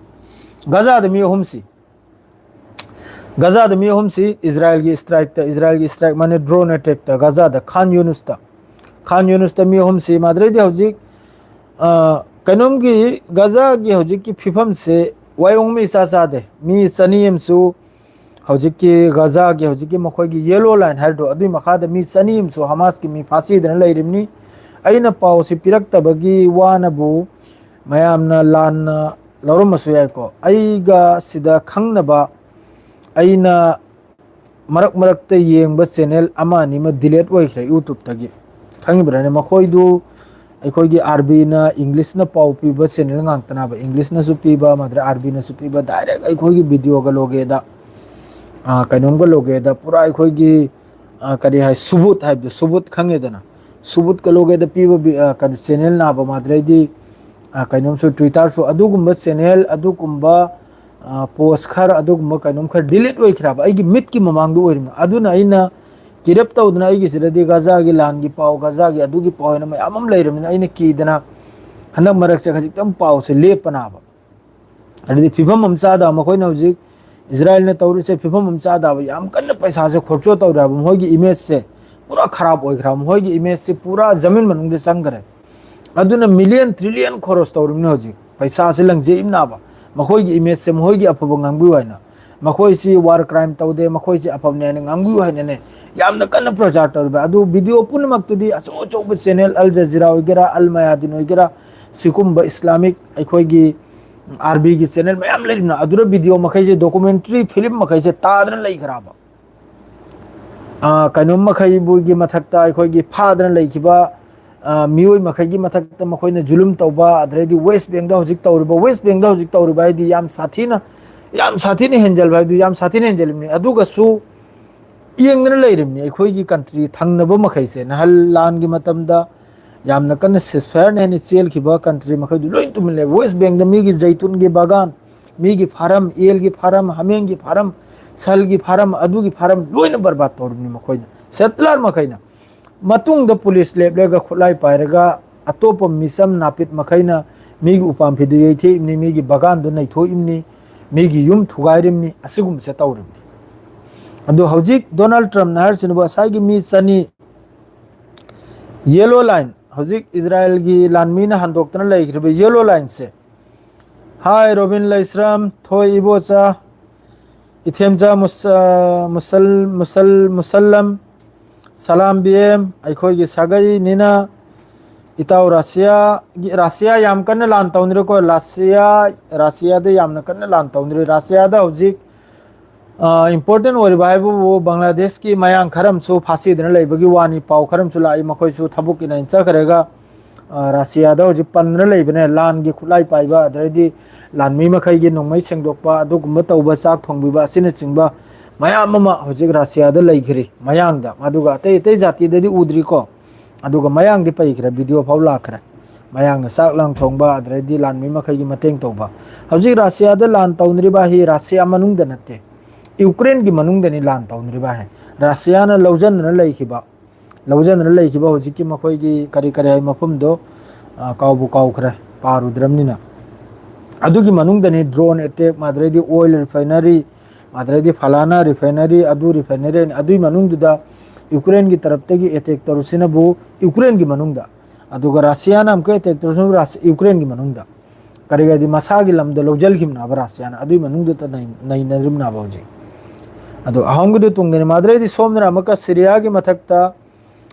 ꯒꯖꯥꯗ ꯃꯤ ꯑꯍꯨꯝꯁꯤ, ꯒꯖꯥꯗ ꯃꯤ ꯑꯍꯨꯝꯁꯤ ꯏꯖꯔꯥꯏꯜꯒꯤ ꯏꯁꯇ꯭ꯔꯥꯏꯛꯇ, ꯏꯖꯔꯥꯏꯜꯒꯤ ꯏꯁꯇ꯭ꯔꯥꯏꯛ ꯃꯥꯅꯦ, ꯗ꯭ꯔꯣꯟ ꯑꯦꯇꯦꯛꯇ ꯒꯖꯥꯗ ꯈꯥꯟ ꯌꯨꯅꯨꯁꯇ, ꯈꯥꯟ ꯌꯨꯅꯨꯁꯇ ꯃꯤ ꯑꯍꯨꯝꯁꯤ ꯃꯥꯗ꯭ꯔꯩꯗꯤ ꯍꯧꯖꯤꯛ, ꯑ, ꯀꯩꯅꯣꯝꯒꯤ ꯒꯖꯥꯒꯤ ꯍꯧꯖꯤꯛꯀꯤ ꯐꯤꯕꯝꯁꯦ ꯋꯥꯌꯣꯡ ꯑꯃ ꯏꯆꯥ ꯆꯥꯗꯦ꯫ ꯃꯤ ꯆꯅꯤ ꯑꯃꯁꯨ ꯍꯧꯖꯤꯛꯀꯤ ꯒꯖꯥꯒꯤ ꯍꯧꯖꯤꯛꯀꯤ ꯃꯈꯣꯏꯒꯤ ꯌꯦꯂꯣ ꯂꯥꯏꯟ ꯍꯥꯏꯔꯗꯣ, ꯑꯗꯨꯒꯤ ꯃꯈꯥꯗ ꯃꯤ ꯆꯅꯤ ꯑꯃꯁꯨ ꯍꯃꯥꯁꯀꯤ ꯃꯤ ꯐꯥꯁꯤꯗꯅ ꯂꯩꯔꯤꯕꯅꯤ꯫ ꯑꯩꯅ ꯄꯥꯎꯁꯤ ꯄꯤꯔꯛꯇꯕꯒꯤ ꯋꯥꯅꯕꯨ ꯃꯌꯥꯝꯅ ꯂꯥꯟꯅ ꯂꯧꯔꯝꯕꯁꯨ ꯌꯥꯏꯀꯣ꯫ ꯑꯩꯒ ꯁꯤꯗ ꯈꯪꯅꯕ, ꯑꯩꯅ ꯃꯔꯛ ꯃꯔꯛꯇ ꯌꯦꯡꯕ ꯆꯦꯅꯦꯜ ꯑꯃ ꯑꯅꯤ ꯑꯃ ꯗꯤꯂꯦꯠ ꯑꯣꯏꯈ꯭ꯔꯦ ꯌꯨꯇ꯭ꯌꯨꯕꯇꯒꯤ꯫ ꯈꯪꯉꯤꯕ꯭ꯔꯥꯅꯦ? ꯃꯈꯣꯏꯗꯨ ꯑꯩꯈꯣꯏꯒꯤ ꯑꯥꯔꯕꯤꯅ, ꯏꯪꯂꯤꯁꯅ ꯄꯥꯎ ꯄꯤꯕ ꯆꯦꯅꯦꯜ ꯉꯥꯛꯇꯅꯕ, ꯏꯪꯂꯤꯁꯅꯁꯨ ꯄꯤꯕ, ꯃꯗ꯭ꯔ ꯑꯥꯔꯕꯤꯅꯁꯨ ꯄꯤꯕ, ꯗꯥꯏꯔꯦꯛ ꯑꯩꯈꯣꯏꯒꯤ ꯚꯤꯗꯤꯑꯣꯒ ꯂꯣꯒꯦꯗ, ꯑ, ꯀꯩꯅꯣꯝꯒ ꯂꯣꯒꯦꯗ, ꯄꯨꯔꯥ ꯑꯩꯈꯣꯏꯒꯤ, ꯑ, ꯀꯔꯤ ꯍꯥꯏ, ꯁꯨꯕꯨꯠ ꯍꯥꯏꯕꯗꯣ, ꯁꯨꯕꯨꯠ ꯈꯪꯉꯦꯗꯅ? ꯁꯨꯕꯨꯠꯀ ꯂꯣꯒꯦꯗ ꯄꯤꯕ ꯚꯤ-, ꯑ, ꯀꯩꯅꯣ, ꯆꯦꯅꯦꯜ ꯅꯥꯕ ꯃꯥꯗ꯭ꯔꯩꯗꯤ, ꯑ, ꯀꯩꯅꯣꯝꯁꯨ, ꯇ꯭ꯋꯤꯇꯔꯁꯨ, ꯑꯗꯨꯒꯨꯝꯕ ꯆꯦꯅꯦꯜ, ꯑꯗꯨꯒꯨꯝꯕ, ꯑ, ꯄꯣꯁ ꯈꯔ, ꯑꯗꯨꯒꯨꯝꯕ ꯀꯩꯅꯣꯝ ꯈꯔ ꯗꯤꯂꯤꯠ ꯑꯣꯏꯈ꯭ꯔꯕ, ꯑꯩꯒꯤ ꯃꯤꯠꯀꯤ ꯃꯃꯥꯡꯗ ꯑꯣꯏꯔꯤꯕꯅꯤ꯫ ꯑꯗꯨꯅ ꯑꯩꯅ ꯀꯤꯔꯞ ꯇꯧꯗꯅ ꯑꯩꯒꯤꯁꯤꯗꯗꯤ ꯒꯖꯥꯒꯤ ꯂꯥꯟꯒꯤ ꯄꯥꯎ, ꯒꯖꯥꯒꯤ ꯑꯗꯨꯒꯤ ꯄꯥꯎ ꯍꯥꯏꯅ ꯃꯌꯥꯝ ꯑꯃ ꯂꯩꯔꯕꯅꯤꯅ, ꯑꯩꯅ ꯀꯤꯗꯅ ꯍꯟꯗꯛ ꯃꯔꯛꯁꯦ ꯈꯖꯤꯛꯇꯪ ꯄꯥꯎꯁꯦ ꯂꯦꯞꯄꯅꯥꯕ꯫ ꯑꯗꯨꯗꯤ ꯐꯤꯕꯝ ꯑꯃ ꯆꯥꯗꯕ ꯃꯈꯣꯏꯅ ꯍꯧꯖꯤꯛ ꯏꯖꯔꯥꯏꯜꯅ ꯇꯧꯔꯤꯁꯦ, ꯐꯤꯕꯝ ꯑꯃ ꯆꯥꯗꯕ, ꯌꯥꯝ ꯀꯟꯅ ꯄꯩꯁꯥꯁꯦ ꯈꯣꯔꯆꯣ ꯇꯧꯔꯦ ꯍꯥꯏꯕ, ꯃꯈꯣꯏꯒꯤ ꯏꯃꯦꯖꯁꯦ ꯄꯨꯔꯥ ꯈꯔꯥꯞ ꯑꯣꯏꯈ꯭ꯔꯦ ꯍꯥꯏꯕ, ꯃꯈꯣꯏꯒꯤ ꯏꯃꯦꯖꯁꯦ ꯄꯨꯔꯥ ꯖꯃꯤꯟ ꯃꯅꯨꯡꯗ ꯆꯪꯈ꯭ꯔꯦ꯫ ꯑꯗꯨꯅ ꯃꯤꯂꯤꯌꯟ ꯇ꯭ꯔꯤꯂꯤꯌꯟ ꯈꯣꯔꯁ ꯇꯧꯔꯤꯕꯅꯤ ꯍꯧꯖꯤꯛ, ꯄꯩꯁꯥꯁꯦ ꯂꯪꯖꯩ ꯏꯝꯅꯥꯕ꯫ ꯃꯈꯣꯏꯒꯤ ꯏꯃꯦꯖꯁꯦ ꯃꯈꯣꯏꯒꯤ ꯑꯐꯕ ꯉꯥꯡꯕꯤꯌꯨ ꯍꯥꯏꯅ, ꯃꯈꯣꯏꯁꯤ ꯋꯥꯔ ꯀ꯭ꯔꯥꯏꯝ ꯇꯧꯗꯦ, ꯃꯈꯣꯏꯁꯤ ꯑꯐꯕꯅꯦ ꯍꯥꯏꯅ ꯉꯥꯡꯕꯤꯌꯨ ꯍꯥꯏꯅꯅꯦ ꯌꯥꯝꯅ ꯀꯟꯅ ꯄ꯭ꯔꯆꯥꯔ ꯇꯧꯔꯤꯕ꯫ ꯑꯗꯨ ꯚꯤꯗꯤꯑꯣ ꯄꯨꯝꯅꯃꯛꯇꯨꯗꯤ ꯑꯆꯧ ꯑꯆꯧꯕ ꯆꯦꯅꯦꯜ, ꯑꯜ ꯖꯖꯤꯔꯥ ꯑꯣꯏꯒꯦꯔꯥ, ꯑꯜ ꯃꯌꯥꯗꯤꯟ ꯑꯣꯏꯒꯦꯔꯥ, ꯁꯤꯒꯨꯝꯕ ꯏꯁꯂꯥꯃꯤꯛ ꯑꯩꯈꯣꯏꯒꯤ ꯑꯥꯔꯕꯤꯒꯤ ꯆꯦꯅꯦꯜ ꯃꯌꯥꯝ ꯂꯩꯔꯤꯕꯅ, ꯑꯗꯨꯗ ꯚꯤꯗꯤꯑꯣ ꯃꯈꯩꯁꯦ, ꯗꯣꯀꯨꯃꯦꯟꯇ꯭ꯔꯤ ꯐꯤꯂꯝ ꯃꯈꯩꯁꯦ ꯇꯥꯗꯅ ꯂꯩꯈ꯭ꯔꯕ꯫ ꯑ, ꯀꯩꯅꯣꯝ ꯃꯈꯩꯕꯨꯒꯤ ꯃꯊꯛꯇ ꯑꯩꯈꯣꯏꯒꯤ ꯐꯥꯗꯅ ꯂꯩꯈꯤꯕ, ꯑ, ꯃꯤꯑꯣꯏ ꯃꯈꯩꯒꯤ ꯃꯊꯛꯇ ꯃꯈꯣꯏꯅ ꯖꯨꯂꯨꯝ ꯇꯧꯕ, ꯑꯗꯩꯗꯤ ꯋꯦꯁ ꯕꯦꯡꯗ ꯍꯧꯖꯤꯛ ꯇꯧꯔꯤꯕ, ꯋꯦꯁ ꯕꯦꯡꯗ ꯍꯧꯖꯤꯛ ꯇꯧꯔꯤꯕ ꯍꯥꯏꯗꯤ ꯌꯥꯝ ꯁꯥꯊꯤꯅ, ꯌꯥꯝ ꯁꯥꯊꯤꯅ ꯍꯦꯟꯖꯜꯕ ꯍꯥꯏꯕꯗꯤ ꯌꯥꯝ ꯁꯥꯊꯤꯅ ꯍꯦꯟꯖꯜꯂꯤꯕꯅꯤ꯫ ꯑꯗꯨꯒꯁꯨ ꯌꯦꯡꯗꯅ ꯂꯩꯔꯤꯕꯅꯤ ꯑꯩꯈꯣꯏꯒꯤ ꯀꯟꯇ꯭ꯔꯤ ꯊꯪꯅꯕ ꯃꯈꯩꯁꯦ꯫ ꯅꯍꯥꯟ ꯂꯥꯟꯒꯤ ꯃꯇꯝꯗ ꯌꯥꯝꯅ ꯀꯟꯅ ꯁꯤꯁꯐꯥꯌꯔꯅ ꯍꯦꯟꯅ ꯆꯦꯜꯈꯤꯕ ꯀꯟꯇ꯭ꯔꯤ ꯃꯈꯩꯗꯨ ꯂꯣꯏ ꯇꯨꯃꯤꯟ ꯂꯩ꯫ ꯋꯦꯁ ꯕꯦꯡꯗ ꯃꯤꯒꯤ ꯖꯩꯇꯨꯟꯒꯤ ꯕꯥꯒꯥꯟ, ꯃꯤꯒꯤ ꯐꯥꯔꯝ, ꯑꯦꯜꯒꯤ ꯐꯥꯔꯝ, ꯍꯥꯃꯦꯡꯒꯤ ꯐꯥꯔꯝ, ꯁꯜꯒꯤ ꯐꯥꯔꯝ, ꯑꯗꯨꯒꯤ ꯐꯥꯔꯝ ꯂꯣꯏꯅ ꯕꯔꯕꯥꯗ ꯇꯧꯔꯤꯕꯅꯤ ꯃꯈꯣꯏꯅ, ꯁꯦꯇꯂꯔ ꯃꯈꯩꯅ꯫ ꯃꯇꯨꯡꯗ ꯄꯨꯂꯤꯁ ꯂꯦꯞꯂꯒ ꯈꯨꯠꯂꯥꯏ ꯄꯥꯏꯔꯒ ꯑꯇꯣꯞꯄ ꯃꯤꯆꯝ ꯅꯥꯄꯤꯠ ꯃꯈꯩꯅ ꯃꯤꯒꯤ ꯎꯄꯥꯝꯕꯤꯗꯨ ꯌꯩꯊꯦꯛꯏꯕꯅꯤ, ꯃꯤꯒꯤ ꯕꯒꯥꯟꯗꯨ ꯅꯩꯊꯣꯛꯏꯕꯅꯤ, ꯃꯤꯒꯤ ꯌꯨꯝ ꯊꯨꯒꯥꯏꯔꯤꯕꯅꯤ, ꯑꯁꯤꯒꯨꯝꯕꯁꯦ ꯇꯧꯔꯤꯕꯅꯤ꯫ ꯑꯗꯨ ꯍꯧꯖꯤꯛ ꯗꯣꯅꯥꯜꯗ ꯇ꯭ꯔꯝꯞꯅ ꯍꯥꯏꯔꯤꯁꯤꯅꯕꯨ ꯉꯁꯥꯏꯒꯤ ꯃꯤ ꯆꯅꯤ ꯌꯦꯂꯣ ꯂꯥꯏꯟ, ꯍꯧꯖꯤꯛ ꯏꯖꯔꯥꯌꯦꯜꯒꯤ ꯂꯥꯟꯃꯤꯅ ꯍꯟꯗꯣꯛꯇꯅ ꯂꯩꯈ꯭ꯔꯤꯕ ꯌꯦꯂꯣ ꯂꯥꯏꯟꯁꯦ, ꯍꯥꯏ ꯔꯣꯕꯤꯟ ꯂꯩꯁ꯭ꯔꯝ, ꯊꯣꯏ ꯏꯕꯣꯆꯥ, ꯏꯊꯦꯝꯆꯥ ꯃꯨꯁ-, ꯃꯨꯁꯜ-, ꯃꯨꯁꯜ-, ꯃꯨꯁꯜꯂꯝ, ꯁꯂꯥꯝ ꯕꯤ ꯑꯦꯝ, ꯑꯩꯈꯣꯏꯒꯤ ꯁꯥꯒꯩꯅꯤꯅ ꯏꯇꯥꯎ ꯔꯥꯁꯤꯌꯥꯒꯤ, ꯔꯥꯁꯤꯌꯥ ꯌꯥꯝ ꯀꯟꯅ ꯂꯥꯟ ꯇꯧꯅꯔꯦꯀꯣ꯫ ꯔꯥꯁꯤꯌꯥ, ꯔꯥꯁꯤꯌꯥꯗ ꯌꯥꯝꯅ ꯀꯟꯅ ꯂꯥꯟ ꯇꯧꯅꯔꯦ꯫ ꯔꯥꯁꯤꯌꯥꯗ ꯍꯧꯖꯤꯛ, ꯑ, ꯏꯝꯄꯣꯔꯇꯦꯟ ꯑꯣꯏꯔꯤꯕ ꯍꯥꯏꯕꯕꯨ ꯕꯪꯒ꯭ꯂꯥꯗꯦꯁꯀꯤ ꯃꯌꯥꯡ ꯈꯔ ꯑꯃꯁꯨ ꯐꯥꯁꯤꯗꯅ ꯂꯩꯕꯒꯤ ꯋꯥꯅꯤ꯫ ꯄꯥꯎ ꯈꯔ ꯑꯃꯁꯨ ꯂꯥꯛꯏ, ꯃꯈꯣꯏꯁꯨ ꯊꯕꯛꯀꯤ ꯂꯥꯏꯟ ꯆꯠꯈ꯭ꯔꯒ, ꯑ, ꯔꯥꯁꯤꯌꯥꯗ ꯍꯧꯖꯤꯛ ꯄꯟꯗꯅ ꯂꯩꯕꯅꯦ꯫ ꯂꯥꯟꯒꯤ ꯈꯨꯠꯂꯥꯏ ꯄꯥꯏꯕ, ꯑꯗꯩꯗꯤ ꯂꯥꯟꯃꯤ ꯃꯈꯩꯒꯤ ꯅꯣꯡꯃꯩ ꯁꯦꯡꯗꯣꯛꯄ, ꯑꯗꯨꯒꯨꯝꯕ ꯇꯧꯕ, ꯆꯥꯛ ꯊꯣꯡꯕꯤꯕ ꯑꯁꯤꯅꯆꯤꯡꯕ ꯃꯌꯥꯝ ꯑꯃ ꯍꯧꯖꯤꯛ ꯔꯥꯁꯤꯌꯥꯗ ꯂꯩꯈ꯭ꯔꯤ ꯃꯌꯥꯡꯗ꯫ ꯑꯗꯨꯒ ꯑꯇꯩ ꯑꯇꯩ ꯖꯥꯇꯤꯗꯗꯤ ꯎꯗ꯭ꯔꯤꯀꯣ꯫ ꯑꯗꯨꯒ ꯃꯌꯥꯡꯗꯤ ꯄꯩꯈ꯭ꯔꯦ, ꯚꯤꯗꯤꯑꯣ ꯐꯥꯎ ꯂꯥꯛꯈ꯭ꯔꯦ꯫ ꯃꯌꯥꯡꯅ ꯆꯥꯛ ꯂꯥꯡ ꯊꯣꯡꯕ, ꯑꯗꯨꯗꯩꯗꯤ ꯂꯥꯟꯃꯤ ꯃꯈꯩꯒꯤ ꯃꯇꯦꯡ ꯇꯧꯕ꯫ ꯍꯧꯖꯤꯛ ꯔꯥꯁꯤꯌꯥꯗ ꯂꯥꯟ ꯇꯧꯅꯔꯤꯕ ꯑꯁꯤ ꯔꯥꯁꯤꯌꯥ ꯃꯅꯨꯡꯗ ꯅꯠꯇꯦ, ꯌꯨꯀ꯭ꯔꯦꯟꯒꯤ ꯃꯅꯨꯡꯗꯅꯤ ꯂꯥꯟ ꯇꯧꯅꯔꯤꯕ ꯍꯥꯏ꯫ ꯔꯥꯁꯤꯌꯥꯅ ꯂꯧꯖꯟꯗꯅ ꯂꯩꯈꯤꯕ, ꯂꯧꯖꯟꯗꯅ ꯂꯩꯈꯤꯕ ꯍꯧꯖꯤꯛꯀꯤ ꯃꯈꯣꯏꯒꯤ ꯀꯔꯤ ꯀꯔꯤ ꯍꯥꯏ ꯃꯐꯝꯗꯣ, ꯑ, ꯀꯥꯎꯕꯨ ꯀꯥꯎꯈ꯭ꯔꯦ, ꯄꯥꯔꯨꯗ꯭ꯔꯕꯅꯤꯅ꯫ ꯑꯗꯨꯒꯤ ꯃꯅꯨꯡꯗꯅꯤ ꯗ꯭ꯔꯣꯟ ꯑꯦꯇꯦꯛ, ꯃꯥꯗ꯭ꯔꯩꯗꯤ ꯑꯣꯏꯜ ꯔꯤꯐꯥꯏꯅꯔꯤ, ꯃꯥꯗ꯭ꯔꯩꯗꯤ ꯐꯂꯥꯅꯥ ꯔꯤꯐꯥꯏꯅꯔꯤ, ꯑꯗꯨ ꯔꯤꯐꯥꯏꯅꯔꯤ, ꯑꯗꯨꯒꯤ ꯃꯅꯨꯡꯗꯨꯗ ꯌꯨꯀ꯭ꯔꯦꯟꯒꯤ ꯇꯔꯞꯇꯒꯤ ꯑꯦꯇꯦꯛ ꯇꯧꯔꯨꯁꯤꯅꯕꯨ ꯌꯨꯀ꯭ꯔꯦꯟꯒꯤ ꯃꯅꯨꯡꯗ, ꯑꯗꯨꯒ ꯔꯥꯁꯤꯌꯥꯅ ꯑꯃꯨꯛꯀ ꯑꯦꯇꯦꯛ ꯇꯧꯔꯨꯁꯤꯅꯕꯨ ꯔꯥꯁ-, ꯌꯨꯀ꯭ꯔꯦꯟꯒꯤ ꯃꯅꯨꯡꯗ꯫ ꯀꯔꯤꯒꯤꯗꯤ ꯃꯁꯥꯒꯤ ꯂꯝꯗꯣ ꯂꯧꯁꯤꯟꯈꯤꯕꯅꯦꯕ ꯔꯥꯁꯤꯌꯥꯅ, ꯑꯗꯨꯒꯤ ꯃꯅꯨꯡꯗꯨꯗ ꯅꯩ-, ꯅꯩꯅꯔꯤꯕꯅꯦꯕ ꯍꯧꯖꯤꯛ꯫ ꯑꯗꯣ ꯑꯍꯣꯡꯒꯤꯗꯨ ꯇꯨꯡꯗꯅꯤ ꯃꯥꯗ꯭ꯔꯩꯗꯤ ꯁꯣꯝꯗꯅ ꯑꯃꯨꯛꯀ ꯁꯤꯔꯤꯌꯥꯒꯤ ꯃꯊꯛꯇ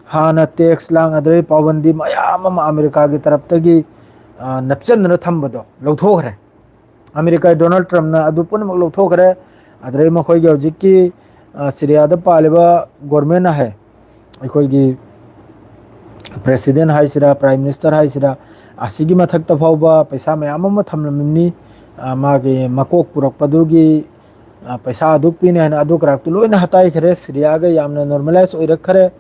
ꯍꯥꯟꯅ ꯇꯦꯛꯁ ꯂꯥꯡ ꯑꯗꯩ ꯄꯥꯎꯕꯟꯗꯤ ꯃꯌꯥꯝ ꯑꯃ ꯑꯃꯦꯔꯤꯀꯥꯒꯤ ꯇꯔꯞꯇꯒꯤ, ꯑ, ꯅꯞꯆꯟꯗꯅ ꯊꯝꯕꯗꯣ ꯂꯧꯊꯣꯛꯈ꯭ꯔꯦ꯫ ꯑꯃꯦꯔꯤꯀꯥꯒꯤ ꯗꯣꯅꯥꯜꯗ ꯇ꯭ꯔꯝꯞꯅ ꯑꯗꯨ ꯄꯨꯝꯅꯃꯛ ꯂꯧꯊꯣꯛꯈ꯭ꯔꯦ꯫ ꯑꯗꯩ ꯃꯈꯣꯏꯒꯤ ꯍꯧꯖꯤꯛꯀꯤ, ꯑ, ꯁꯤꯔꯤꯌꯥꯗ ꯄꯥꯜꯂꯤꯕ ꯒꯣꯔꯃꯦꯟ ꯍꯥꯏ, ꯑꯩꯈꯣꯏꯒꯤ ꯄ꯭ꯔꯦꯁꯤꯗꯦꯟ ꯍꯥꯏꯁꯤꯔꯥ, ꯄ꯭ꯔꯥꯏꯝ ꯃꯤꯅꯤꯁꯇꯔ ꯍꯥꯏꯁꯤꯔꯥ, ꯑꯁꯤꯒꯤ ꯃꯊꯛꯇ ꯐꯥꯎꯕ ꯄꯩꯁꯥ ꯃꯌꯥꯝ ꯑꯃ ꯊꯝꯂꯝꯃꯤꯕꯅꯤ꯫ ꯑ, ꯃꯥꯒꯤ ꯃꯀꯣꯛ ꯄꯨꯔꯛꯄꯗꯨꯒꯤ, ꯑ, ꯄꯩꯁꯥ ꯑꯗꯨꯛ ꯄꯤꯅꯤ ꯍꯥꯏꯅ ꯑꯗꯨ ꯀꯔꯥꯛꯇꯨ ꯂꯣꯏꯅ ꯍꯇꯥꯏꯈ꯭ꯔꯦ꯫ ꯁꯤꯔꯤꯌꯥꯒ ꯌꯥꯝꯅ ꯅꯣꯔꯃꯦꯂꯥꯏꯁ ꯑꯣꯏꯔꯛꯈ꯭ꯔꯦ꯫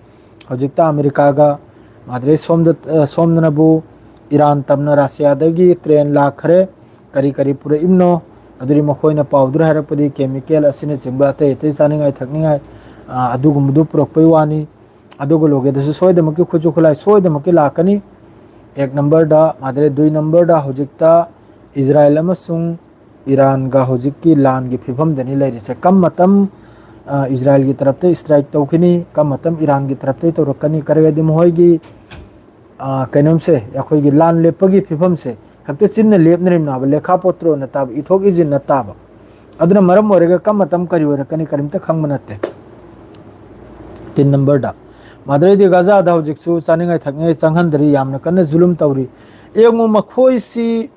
ꯍꯧꯖꯤꯛꯇ ꯑꯃꯦꯔꯤꯀꯥꯒ ꯃꯥꯗ꯭ꯔꯦ ꯁꯣꯝꯗ, ꯑ, ꯁꯣꯝꯗꯅꯕꯨ ꯏꯔꯥꯟ ꯇꯝꯅ ꯔꯥꯁꯤꯌꯥꯗꯒꯤ ꯇ꯭ꯔꯦꯟ ꯂꯥꯛꯈ꯭ꯔꯦ꯫ ꯀꯔꯤ ꯀꯔꯤ ꯄꯨꯔꯛꯏꯕꯅꯣ? ꯑꯗꯨꯗꯤ ꯃꯈꯣꯏꯅ ꯄꯥꯎꯗꯨꯗ ꯍꯥꯏꯔꯛꯄꯗꯤ chemical ꯑꯁꯤꯅꯆꯤꯡꯕ ꯑꯇꯩ ꯑꯇꯩ ꯆꯥꯅꯤꯡꯉꯥꯏ ꯊꯛꯅꯤꯡꯉꯥꯏ, ꯑ, ꯑꯗꯨꯒꯨꯝꯕꯗꯨ ꯄꯨꯔꯛꯄꯩ ꯋꯥꯅꯤ꯫ ꯑꯗꯨꯒ ꯂꯣꯒꯦꯗꯁꯨ ꯁꯣꯏꯗꯃꯛꯀꯤ ꯈꯨꯠꯁꯨ ꯈꯨꯠꯂꯥꯏ ꯁꯣꯏꯗꯃꯛꯀꯤ ꯂꯥꯛꯀꯅꯤ꯫ ꯑꯦꯛ ꯅꯝꯕꯔꯗ, ꯃꯥꯗꯔꯦ ꯗꯨꯏ ꯅꯝꯕꯔꯗ ꯍꯧꯖꯤꯛꯇ ꯏꯖꯔꯥꯌꯦꯜ ꯑꯃꯁꯨꯡ ꯏꯔꯥꯟꯒ ꯍꯧꯖꯤꯛꯀꯤ ꯂꯥꯟꯒꯤ ꯐꯤꯕꯝꯗꯅꯤ ꯂꯩꯔꯤꯁꯦ꯫ ꯀꯝ ꯃꯇꯝ, ꯑ, ꯏꯖꯔꯥꯌꯦꯜꯒꯤ ꯇꯔꯞꯇ strike ꯇꯧꯈꯤꯅꯤ, ꯀꯝ ꯃꯇꯝ ꯏꯔꯥꯟꯒꯤ ꯇꯔꯞꯇ ꯇꯧꯔꯛꯀꯅꯤ, ꯀꯔꯤꯒꯗꯤ ꯃꯈꯣꯏꯒꯤ, ꯑ, ꯀꯩꯅꯣꯝꯁꯦ, ꯑꯩꯈꯣꯏꯒꯤ ꯂꯥꯟ ꯂꯦꯞꯄꯒꯤ ꯐꯤꯕꯝꯁꯦ ꯍꯦꯛꯇ ꯆꯤꯟꯅ ꯂꯦꯞꯅꯔꯤꯕꯅꯦꯕ, ꯂꯦꯈꯥ ꯄꯣꯠꯇ꯭ꯔꯣꯅ ꯇꯥꯕ, ꯏꯊꯣꯛ ꯏꯁꯤꯟꯅ ꯇꯥꯕ꯫ ꯑꯗꯨꯅ ꯃꯔꯝ ꯑꯣꯏꯔꯒ ꯀꯝ ꯃꯇꯝ ꯀꯔꯤ ꯑꯣꯏꯔꯛꯀꯅꯤ ꯀꯔꯤꯝꯇ ꯈꯪꯕ ꯅꯠꯇꯦ꯫ ꯇꯤꯟ ꯅꯝꯕꯔꯗ, ꯃꯥꯗꯔꯦꯗꯤ ꯒꯥꯖꯥꯗ ꯍꯧꯖꯤꯛꯁꯨ ꯆꯥꯅꯤꯡꯉꯥꯏ ꯊꯛꯅꯤꯡꯉꯥꯏ ꯆꯪꯍꯟꯗꯔꯤ, ꯌꯥꯝꯅ ꯀꯟꯅ ꯖꯨꯂꯨꯝ ꯇꯧꯔꯤ꯫ ꯌꯦꯡꯉꯨ, ꯃꯈꯣꯏꯁꯤ,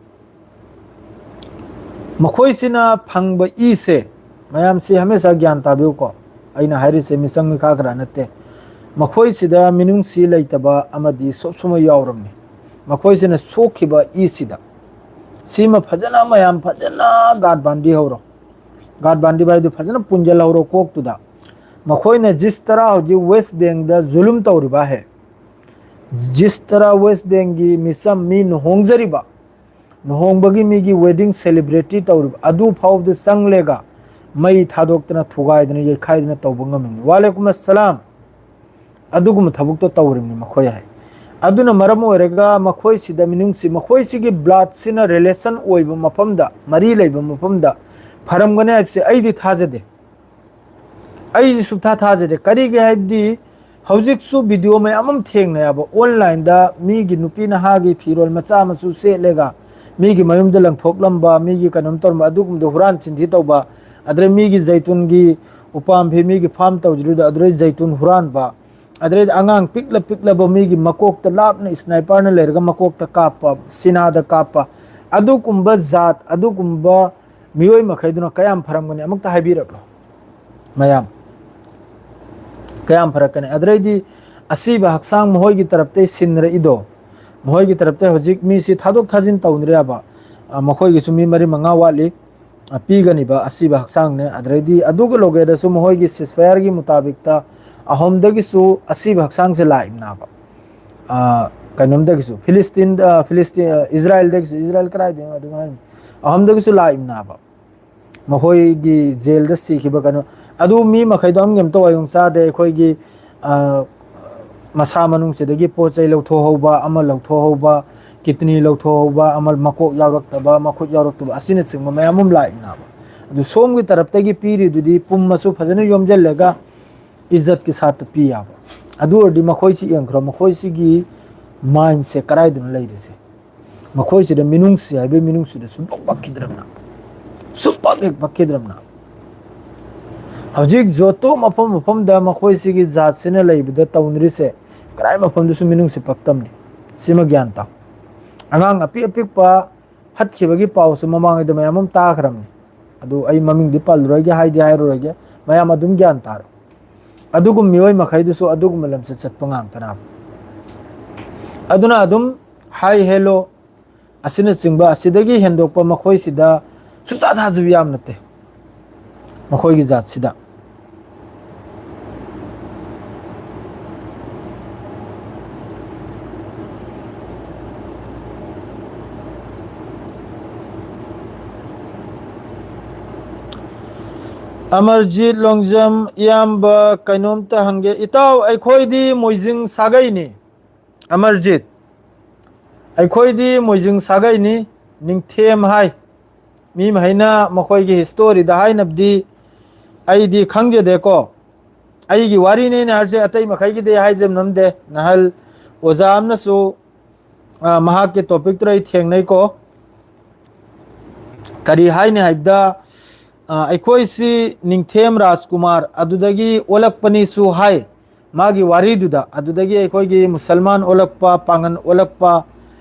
ꯃꯈꯣꯏꯁꯤꯅ ꯐꯪꯕ ꯏꯁꯦ, ꯃꯌꯥꯝꯁꯤ ꯍꯃꯦꯁꯥ ꯒ꯭ꯌꯥꯟ ꯇꯥꯕꯤꯌꯨꯀꯣ, ꯑꯩꯅ ꯍꯥꯏꯔꯤꯁꯦ ꯃꯤꯆꯪ ꯃꯤꯈꯥ ꯈꯔ ꯅꯠꯇꯦ꯫ ꯃꯈꯣꯏꯁꯤꯗ ꯃꯤꯅꯨꯡꯁꯤ ꯂꯩꯇꯕ ꯑꯃꯗꯤ ꯁꯣꯞ ꯁꯨꯃ ꯌꯥꯎꯔꯝꯃꯤ꯫ ꯃꯈꯣꯏꯁꯤꯅ ꯁꯣꯛꯈꯤꯕ ꯏꯁꯤꯗ, ꯁꯤꯃ ꯐꯖꯅ, ꯃꯌꯥꯝ ꯐꯖꯅ ꯒꯥꯠ ꯕꯥꯟꯗꯤ ꯍꯧꯔꯣ꯫ ꯒꯥꯠ ꯕꯥꯟꯗꯤ ꯍꯥꯏꯗꯨ ꯐꯖꯅ ꯄꯨꯟꯖꯜꯍꯧꯔꯣ ꯀꯣꯛꯇꯨꯗ꯫ ꯃꯈꯣꯏꯅ ꯖꯤꯁ ꯇꯔꯥ ꯍꯧꯖꯤꯛ ꯋꯦꯁ ꯕꯦꯡꯗ ꯖꯨꯂꯨꯝ ꯇꯧꯔꯤꯕ ꯍꯦ, ꯖꯤꯁ ꯇꯔꯥ ꯋꯦꯁ ꯕꯦꯡꯒꯤ ꯃꯤꯆꯝ ꯃꯤ ꯂꯨꯍꯣꯡꯖꯔꯤꯕ, ꯂꯨꯍꯣꯡꯕꯒꯤ ꯃꯤꯒꯤ wedding celebrate ꯇꯧꯔꯤꯕ ꯑꯗꯨ ꯐꯥꯎꯕꯗ ꯆꯪꯂꯦꯒ ꯃꯩ ꯊꯥꯗꯣꯛꯇꯅ ꯊꯨꯒꯥꯏꯗꯅ ꯌꯩꯈꯥꯏꯗꯅ ꯇꯧꯕ ꯉꯝꯃꯤꯕꯅꯤ꯫ ꯋꯥꯂꯦꯀꯨꯝ ꯑꯁꯂꯥꯝ꯫ ꯑꯗꯨꯒꯨꯝꯕ ꯊꯕꯛꯇꯣ ꯇꯧꯔꯤꯕꯅꯤ ꯃꯈꯣꯏ ꯍꯥꯏ꯫ ꯑꯗꯨꯅ ꯃꯔꯝ ꯑꯣꯏꯔꯒ ꯃꯈꯣꯏꯁꯤꯗ ꯃꯤꯅꯨꯡꯁꯤ, ꯃꯈꯣꯏꯁꯤꯒꯤ blood ꯁꯤꯅ relation ꯑꯣꯏꯕ ꯃꯐꯝꯗ, ꯃꯔꯤ ꯂꯩꯕ ꯃꯐꯝꯗ ꯐꯔꯝꯒꯅꯤ ꯍꯥꯏꯕꯁꯦ ꯑꯩꯗꯤ ꯊꯥꯖꯗꯦ꯫ ꯑꯩꯁꯨ ꯁꯨꯛꯊꯥ ꯊꯥꯖꯗꯦ꯫ ꯀꯔꯤꯒꯤ ꯍꯥꯏꯕꯗꯤ ꯍꯧꯖꯤꯛꯁꯨ video ꯃꯌꯥꯝ ꯑꯃ ꯊꯦꯡꯅꯩ ꯍꯥꯏꯕ, online ꯗ ꯃꯤꯒꯤ ꯅꯨꯄꯤ ꯅꯍꯥꯒꯤ ꯐꯤꯔꯣꯜ ꯃꯆꯥ ꯃꯁꯨ ꯁꯦꯠꯂꯒ ꯃꯤꯒꯤ ꯃꯌꯨꯝꯗ ꯂꯪꯊꯣꯛꯂꯝꯕ, ꯃꯤꯒꯤ ꯀꯩꯅꯣꯝ ꯇꯧꯔꯝꯕ, ꯑꯗꯨꯒꯨꯝꯕꯗꯣ ꯍꯨꯔꯥꯟ ꯆꯤꯟꯊꯤ ꯇꯧꯕ, ꯑꯗꯨꯗꯩ ꯃꯤꯒꯤ ꯖꯩꯇꯨꯟꯒꯤ ꯎꯄꯥꯝꯕꯤ, ꯃꯤꯒꯤ farm ꯇꯧꯖꯔꯤꯗꯣ ꯑꯗꯨꯗꯩ ꯖꯩꯇꯨꯟ ꯍꯨꯔꯥꯟꯕ, ꯑꯗꯨꯗꯩꯗꯤ ꯑꯉꯥꯡ ꯄꯤꯛꯂ ꯄꯤꯛꯂꯕ ꯃꯤꯒꯤ ꯃꯀꯣꯛꯇ ꯂꯥꯞꯅ sniper ꯅ ꯂꯩꯔꯒ ꯃꯀꯣꯛꯇ ꯀꯥꯞꯄ, ꯁꯤꯅꯥꯗ ꯀꯥꯞꯄ, ꯑꯗꯨꯒꯨꯝꯕ ꯖꯥꯠ, ꯑꯗꯨꯒꯨꯝꯕ ꯃꯤꯑꯣꯏ ꯃꯈꯩꯗꯨꯅ ꯀꯌꯥꯝ ꯐꯔꯝꯒꯅꯤ ꯑꯃꯨꯛꯇ ꯍꯥꯏꯕꯤꯔꯛꯂꯣ ꯃꯌꯥꯝ꯫ ꯀꯌꯥꯝ ꯐꯔꯛꯀꯅꯤ? ꯑꯗꯨꯗꯩꯗꯤ ꯑꯁꯤꯕ ꯍꯛꯆꯥꯡ ꯃꯈꯣꯏꯒꯤ ꯇꯔꯞꯇꯩ ꯁꯤꯟꯅꯔꯛꯏꯗꯣ, ꯃꯈꯣꯏꯒꯤ ꯇꯔꯞꯇꯩ ꯍꯧꯖꯤꯛ ꯃꯤꯁꯤ ꯊꯥꯗꯣꯛ ꯊꯥꯖꯤꯟ ꯇꯧꯅꯔꯦꯕ꯫ ꯑ, ꯃꯈꯣꯏꯒꯤꯁꯨ ꯃꯤ ꯃꯔꯤ ꯃꯉꯥ ꯋꯥꯠꯂꯤ, ꯑ, ꯄꯤꯒꯅꯤꯕ ꯑꯁꯤꯕ ꯍꯛꯆꯥꯡꯅꯦ꯫ ꯑꯗꯨꯗꯩꯗꯤ ꯑꯗꯨꯒ ꯂꯣꯒꯦꯗꯁꯨ ꯃꯈꯣꯏꯒꯤ ceasefire ꯒꯤ ꯃꯨꯇꯥꯕꯤꯛꯇ ꯑꯍꯨꯝꯗꯒꯤꯁꯨ ꯑꯁꯤꯕ ꯍꯛꯆꯥꯡꯁꯦ ꯂꯥꯛꯏꯕꯅꯦꯕ꯫ ꯑ, ꯀꯩꯅꯣꯝꯗꯒꯤꯁꯨ, ꯐꯤꯂꯤꯁꯇꯤꯟ, ꯑ, ꯐꯤꯂꯤꯁꯇꯤꯟ, ꯑ, ꯏꯖꯔꯥꯏꯜꯗꯒꯤꯁꯨ, ꯏꯖꯔꯥꯏꯜ ꯀꯗꯥꯏꯗꯩꯅꯣ ꯑꯗꯨꯝ ꯍꯥꯏꯔꯝꯃꯤ꯫ ꯑꯍꯨꯝꯗꯒꯤꯁꯨ ꯂꯥꯛꯏꯕꯅꯦꯕ꯫ ꯃꯈꯣꯏꯒꯤ ꯖꯦꯜꯗ ꯁꯤꯈꯤꯕ ꯀꯩꯅꯣ, ꯑꯗꯨ ꯃꯤ ꯃꯈꯩꯗꯣ ꯑꯃꯒꯤ ꯑꯝꯇ ꯋꯥꯌꯣꯡ ꯆꯥꯗꯦ꯫ ꯑꯩꯈꯣꯏꯒꯤ, ꯑ, ꯃꯁꯥ ꯃꯅꯨꯡꯁꯤꯗꯒꯤ ꯄꯣꯠ ꯆꯩ ꯂꯧꯊꯣꯛꯍꯧꯕ, ꯑꯃ ꯂꯧꯊꯣꯛꯍꯧꯕ, ꯀꯤꯗꯅꯤ ꯂꯧꯊꯣꯛꯍꯧꯕ, ꯑꯃ ꯃꯀꯣꯛ ꯌꯥꯎꯔꯛꯇꯕ, ꯃꯈꯨꯠ ꯌꯥꯎꯔꯛꯇꯕ, ꯑꯁꯤꯅꯆꯤꯡꯕ ꯃꯌꯥꯝ ꯑꯃ ꯂꯥꯛꯏꯅꯕ꯫ ꯑꯗꯨ ꯁꯣꯝꯒꯤ ꯇꯔꯞꯇꯒꯤ ꯄꯤꯔꯤꯗꯨꯗꯤ ꯄꯨꯝꯃꯁꯨ ꯐꯖꯅ ꯌꯣꯝꯁꯤꯜꯂꯒ ꯏꯖꯠꯀꯤ ꯁꯥꯠꯇ ꯄꯤ ꯌꯥꯕ꯫ ꯑꯗꯨ ꯑꯣꯏꯔꯗꯤ ꯃꯈꯣꯏꯁꯤ ꯌꯦꯡꯈ꯭ꯔꯣ, ꯃꯈꯣꯏꯁꯤꯒꯤ ꯃꯥꯏꯟꯁꯦ ꯀꯗꯥꯏꯗꯅꯣ ꯂꯩꯔꯤꯁꯦ? ꯃꯈꯣꯏꯁꯤꯗ ꯃꯤꯅꯨꯡꯁꯤ ꯍꯥꯏꯕꯒꯤ ꯃꯤꯅꯨꯡꯁꯤꯗ ꯁꯨꯡꯄꯛ ꯄꯛꯈꯤꯗ꯭ꯔꯕꯅ, ꯁꯨꯡꯄꯛ ꯍꯦꯛ ꯄꯛꯈꯤꯗ꯭ꯔꯕꯅ꯫ ꯍꯧꯖꯤꯛ ꯖꯣꯇꯣ ꯃꯐꯝ ꯃꯐꯝꯗ ꯃꯈꯣꯏꯁꯤꯒꯤ ꯖꯥꯠꯁꯤꯅ ꯂꯩꯕꯗ ꯇꯧꯅꯔꯤꯁꯦ, ꯀꯗꯥꯏ ꯃꯐꯝꯗꯁꯨ ꯃꯤꯅꯨꯡꯁꯤ ꯄꯛꯇꯕꯅꯤ꯫ ꯁꯤꯃ ꯒ꯭ꯌꯥꯟ ꯇꯥꯎ꯫ ꯑꯉꯥꯡ ꯑꯄꯤꯛ ꯑꯄꯤꯛꯄ ꯍꯠꯈꯤꯕꯒꯤ ꯄꯥꯎꯁꯨ ꯃꯃꯥꯡꯉꯩꯗ ꯃꯌꯥꯝ ꯑꯃ ꯇꯥꯈ꯭ꯔꯕꯅꯤ꯫ ꯑꯗꯨ ꯑꯩ ꯃꯃꯤꯡꯗꯤ ꯄꯜꯂꯔꯣꯏꯒꯦ, ꯍꯥꯏꯗꯤ ꯍꯥꯏꯔꯔꯣꯏꯒꯦ, ꯃꯌꯥꯝ ꯑꯗꯨꯝ ꯒ꯭ꯌꯥꯟ ꯇꯥꯔꯣ꯫ ꯑꯗꯨꯒꯨꯝ ꯃꯤꯑꯣꯏ ꯃꯈꯩꯗꯨꯁꯨ ꯑꯗꯨꯒꯨꯝꯕ ꯂꯝꯆꯠ ꯆꯠꯄ ꯉꯥꯛꯇꯅ꯫ ꯑꯗꯨꯅ ꯑꯗꯨꯝ ꯍꯥꯏ ꯍꯦꯜꯂꯣ ꯑꯁꯤꯅꯆꯤꯡꯕ ꯑꯁꯤꯗꯒꯤ ꯍꯦꯟꯗꯣꯛꯄ ꯃꯈꯣꯏꯁꯤꯗ ꯁꯨꯡꯊꯥ ꯊꯥꯖꯕ ꯌꯥꯝ ꯅꯠꯇꯦ ꯃꯈꯣꯏꯒꯤ ꯖꯥꯠꯁꯤꯗ꯫ ꯑꯃꯔꯖꯤꯠ ꯂꯣꯡꯖꯝ, ꯏꯌꯥꯝꯕ, ꯀꯩꯅꯣꯝꯇ ꯍꯪꯒꯦ꯫ ꯏꯇꯥꯎ, ꯑꯩꯈꯣꯏꯗꯤ ꯃꯣꯏꯖꯤꯡ ꯁꯥꯒꯩꯅꯤ꯫ ꯑꯃꯔꯖꯤꯠ, ꯑꯩꯈꯣꯏꯗꯤ ꯃꯣꯏꯖꯤꯡ ꯁꯥꯒꯩꯅꯤ, ꯅꯤꯡꯊꯦꯝ ꯍꯥꯏ꯫ ꯃꯤ ꯃꯈꯩꯅ ꯃꯈꯣꯏꯒꯤ ꯍꯤꯁꯇꯣꯔꯤꯗ ꯍꯥꯏꯅꯕꯗꯤ ꯑꯩꯗꯤ ꯈꯪꯖꯗꯦꯀꯣ꯫ ꯑꯩꯒꯤ ꯋꯥꯔꯤꯅꯦꯅ ꯍꯥꯏꯔꯁꯦ, ꯑꯇꯩ ꯃꯈꯩꯒꯤꯗꯤ ꯍꯥꯏꯖꯕ ꯉꯝꯗꯦ꯫ ꯅꯍꯜ ꯑꯣꯖꯥ ꯑꯃꯅꯁꯨ, ꯑ, ꯃꯍꯥꯛꯀꯤ ꯇꯣꯄꯤꯛꯇꯨꯗ ꯑꯩ ꯊꯦꯡꯅꯩꯀꯣ꯫ ꯀꯔꯤ ꯍꯥꯏꯅꯤ ꯍꯥꯏꯕꯗ, ꯑ, ꯑꯩꯈꯣꯏꯁꯤ ꯅꯤꯡꯊꯦꯝ ꯔꯥꯖꯀꯨꯃꯥꯔ ꯑꯗꯨꯗꯒꯤ ꯑꯣꯜꯂꯛꯄꯅꯤꯁꯨ ꯍꯥꯏ꯫ ꯃꯥꯒꯤ ꯋꯥꯔꯤꯗꯨꯗ, ꯑꯗꯨꯗꯒꯤ ꯑꯩꯈꯣꯏꯒꯤ ꯃꯨꯁꯜꯃꯥꯟ ꯑꯣꯜꯂꯛꯄ, ꯄꯥꯡꯒꯟ ꯑꯣꯜꯂꯛꯄ,